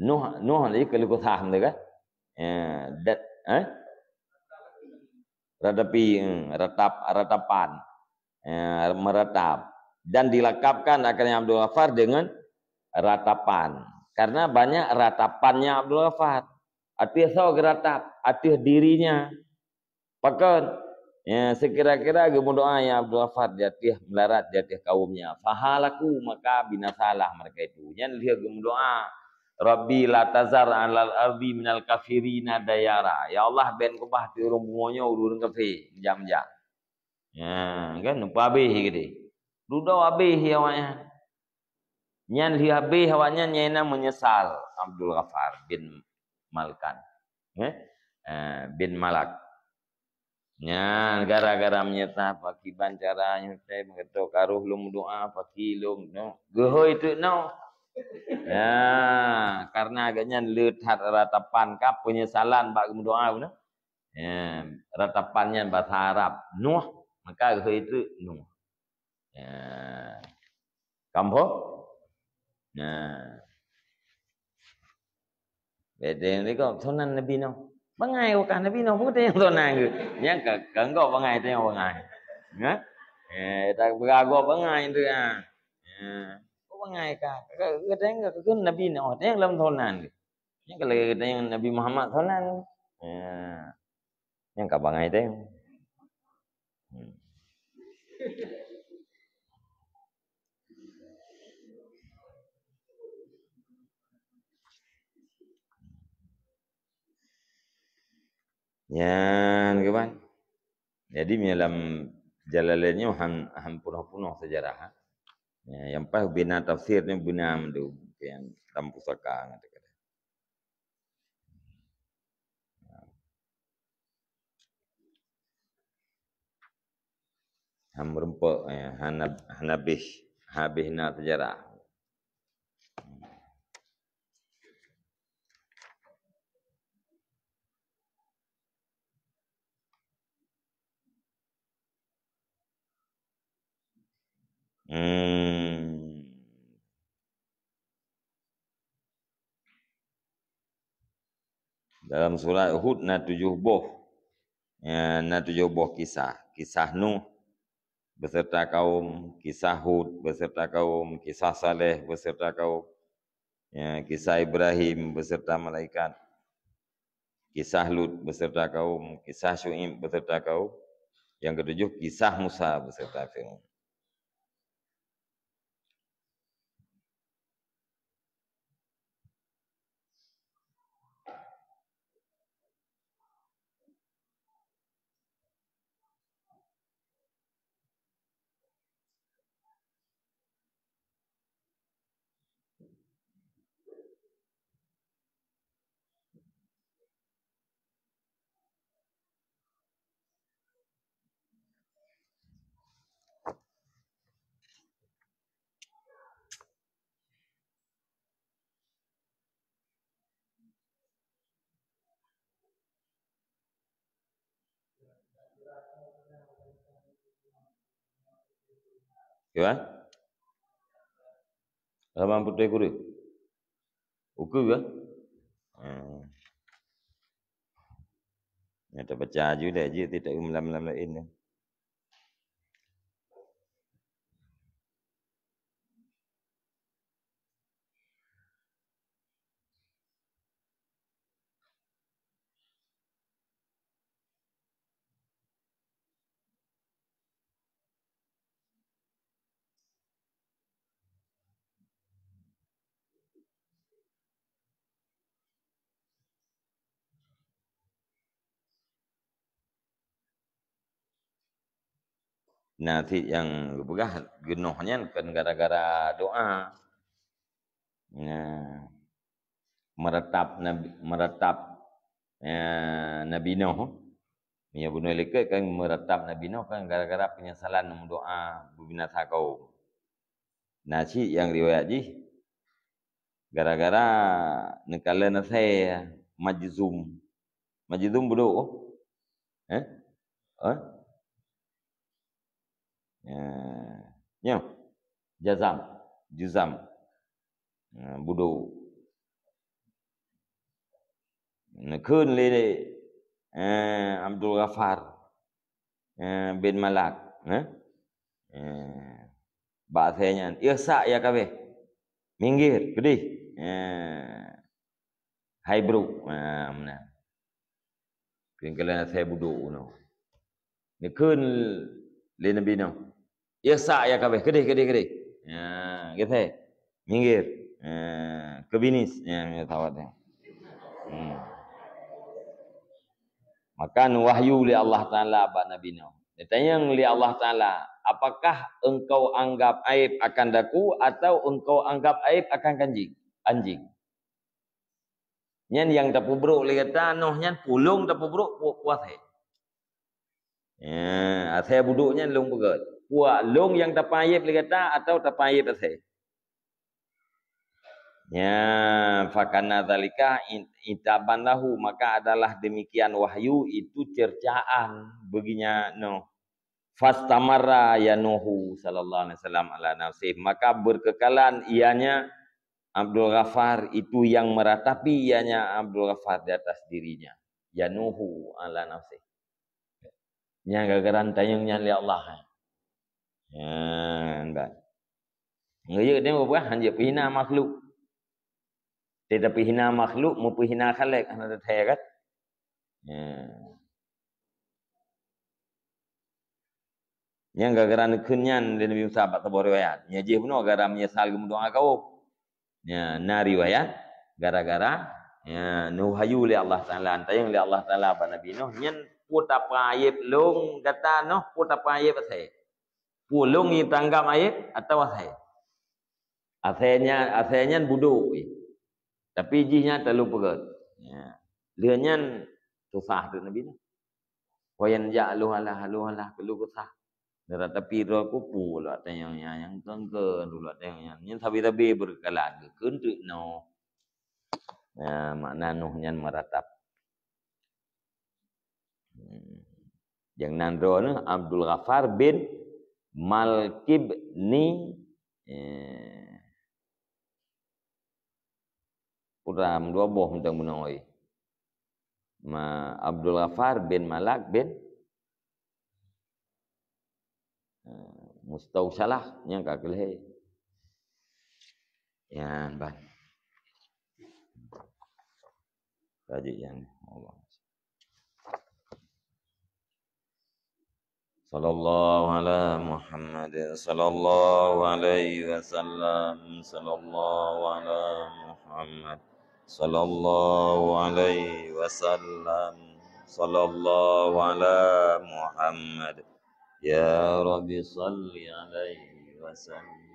Nuh, Nuh lagi keluh kesah tu kan? Ya, dat, eh? Ratapi, eh, ratap, ratapan. Ya, meratap. Dan dilakabkan akan Abdul Ghaffar dengan ratapan. Karena banyak ratapannya Abdul Ghaffar. Ateueh soe geuratap? Ateueh dirinya. Pakon? Ya, sekira-kira geumeudoa ya Abdul Ghaffar di ateueh meularat di ateueh kaumnya. Fahalaku, maka binasalah mereka itu. Nyan lheueh geumeudoa, "Rabbi la tazar alal ardi minal kafirina dayara." Ya Allah, bèk keubah di ureueng bumoe nyoe ureueng kafé, meujak-meujak. Ya, kan? Upah habéh geude. Dudoe habéh ya awaknyan. Nyan lheueh habéh awaknyan nyang na meunyeusal Abdul Ghaffar bin Malkan. Eh? Eh, bin Malak. Nyan gara-gara meunyeusal pakiban cara nyoe teuh meukeutô karoh lôn meudoa paki lôn nyoe. Geuhôi teuk nyoe. Ya, karena agak nyan le that ratapan ka penyesalan bak geumeudoa guna. Ya, ratapan nyan bahasa Arab, Nuh, maka geuhôi treuk Nuh. Ya. Kamoe? Nah. Bèk teuingat lé gob, soe nan Nabi Nuh. Bangai wakah Nabi Nuh, peue teuingat soe nan geuh. Nyang ka, ka gob bangai, teuingat bangai. Nah? Eh, tak beuragok bangai tu, ah. Ya. Kok bangai ka? Ka, ka, ka, ka, ka Nabi Nuh, teuingat lom soe nan geuh. Nyang ka lagèe teuingat Nabi Muhammad soe nan geuh. Ya. Nyang ka bangai teuingat. Hmm. Nyan, kawan. Jadi, dalam Jalalain nyoe han, han punoh-punoh sejarah, ha. Ya, nyang paih beuna tafsir nyoe beuna mandum nyang lam pusaka ngon teuka. Han meureumpok, eh, hana, hana habéh, habéh na sejarah. Hmm. Dalam surat Hud na tujoh boh, ya, na tujoh boh kisah. Kisah Nuh beserta kaum, kisah Hud beserta kaum, kisah Saleh beserta kaum, ya, kisah Ibrahim beserta malaikat, kisah Lut beserta kaum, kisah Syu'aib beserta kaum, yang ketujuh kisah Musa beserta Firaun. Kiban? Halaman putih kureueng. Ukeue kah? Hmm. Nyang tabaca aju lé, jeuet teuka lam-lam laén nyan. Na cit nyang geupeugah geunoh nyan kon gara-gara doa. Nah, meuratap Nabi, meuratap, eh, Nabi Nuh. Meunyoe bunoe likot kan meuratap Nabi Nuh kan gara-gara penyesalan meudoa beubinasa kaum. Na cit nyang riwayat jih gara-gara neukalon asèe majzum. Majzum budok. Eh? Eh? Ya. Nyoe. Jazam. Juzam. Ha, budok. Neukheun lé, eh, Abdul Ghaffar, eh, bin Malak, eh? Eh, bak asèe nyan, "Ikhsa ya kabeh. Minggir, keudeh." Eh, hai brok. Ha, meunan. Keuneuk lheueh asèe budok bunoe. Neukheun lé Nabi Nuh, "Ikhsa ya kabeh, keudeh, keudeh, keudeh." Ya, geusée. Minggir. Ya, keubinis. Ya, minggir sawat ya. Hmm. Maka neuwahyu lé Allah Taala bak Nabi Nuh. Neutanyong lé Allah Taala, "Apakah engkau anggap aib akan daku atau engkau anggap aib akan kanjing, anjing?" Nyan nyang tapeubrok lé gata Nuh nyan, peue lôn tapeubrok, peue, peue asèe. Ya, asèe budok nyan lôn peugöt. Peue lôn nyang tapeuaéb lé gata atawa tapeuaéb asèe? Ya, fakana dzalika in-, itaban lahu, maka adalah demikian wahyu itu cercaan baginya Nuh. Fastamarra ya Nuhu sallallahu alaihi wasallam ala nafsih. Maka berkekalan ianya Abdul Ghaffar itu yang meratapi ianya Abdul Ghaffar di atas dirinya. Ya Nuhu ala nafsih. Nyang gara-gara tanyong nyan lé Allah. Nyan ban. Ngeuyek dia bukan hanya pihina makhluk. Tetapi hina makhluk, mupihina khalek, hana teuthée kan? Ya. Nyang gara-gara neukheun nyan lé Nabi Musa bak saboh riwayat. Nya jih bunoe gara meunyeusal geumeudoá kawom. Nya na riwayat gara-gara, ya, neuwahyu lé Allah Taala, tanyong lé Allah Taala bak Nabi Nuh, nyan peue tapeuayeb lôn gata Nuh, peue tapeuayeb asée? Peue lôn nyang tanggap ayeb atawa asée? Asée nyan, asée nyan budok weh. Tapi jih nyan talu peugét. Ya. Lheueh nyan susah tu Nabi Nuh. Wayan jak aloh alah, aloh alah, keu lôn susah. Tapi droe kupu lak tanyong nyan, nyang keun-keun lak tanyong nyan. Nyan sabe-sabe beureukalan, geukheun teuk Nuh. Ya, makna Nuh nyan meratap. Hmm. Nyang nan droeneuh Abdul Ghaffar bin Malkibni, eh, Putra dua boh mantong bunoe. Ma Abdul Ghaffar bin Malak bin, eh, Mustausalah nyang ka keulhée. Nyan ban. Tajuk nyan. Allah. Sallallahu ala Muhammad, sallallahu alaihi wasallam, sallallahu ala Muhammad, sallallahu alaihi wasallam, sallallahu ala Muhammad. Ya Rabbi salli alaihi wasallam.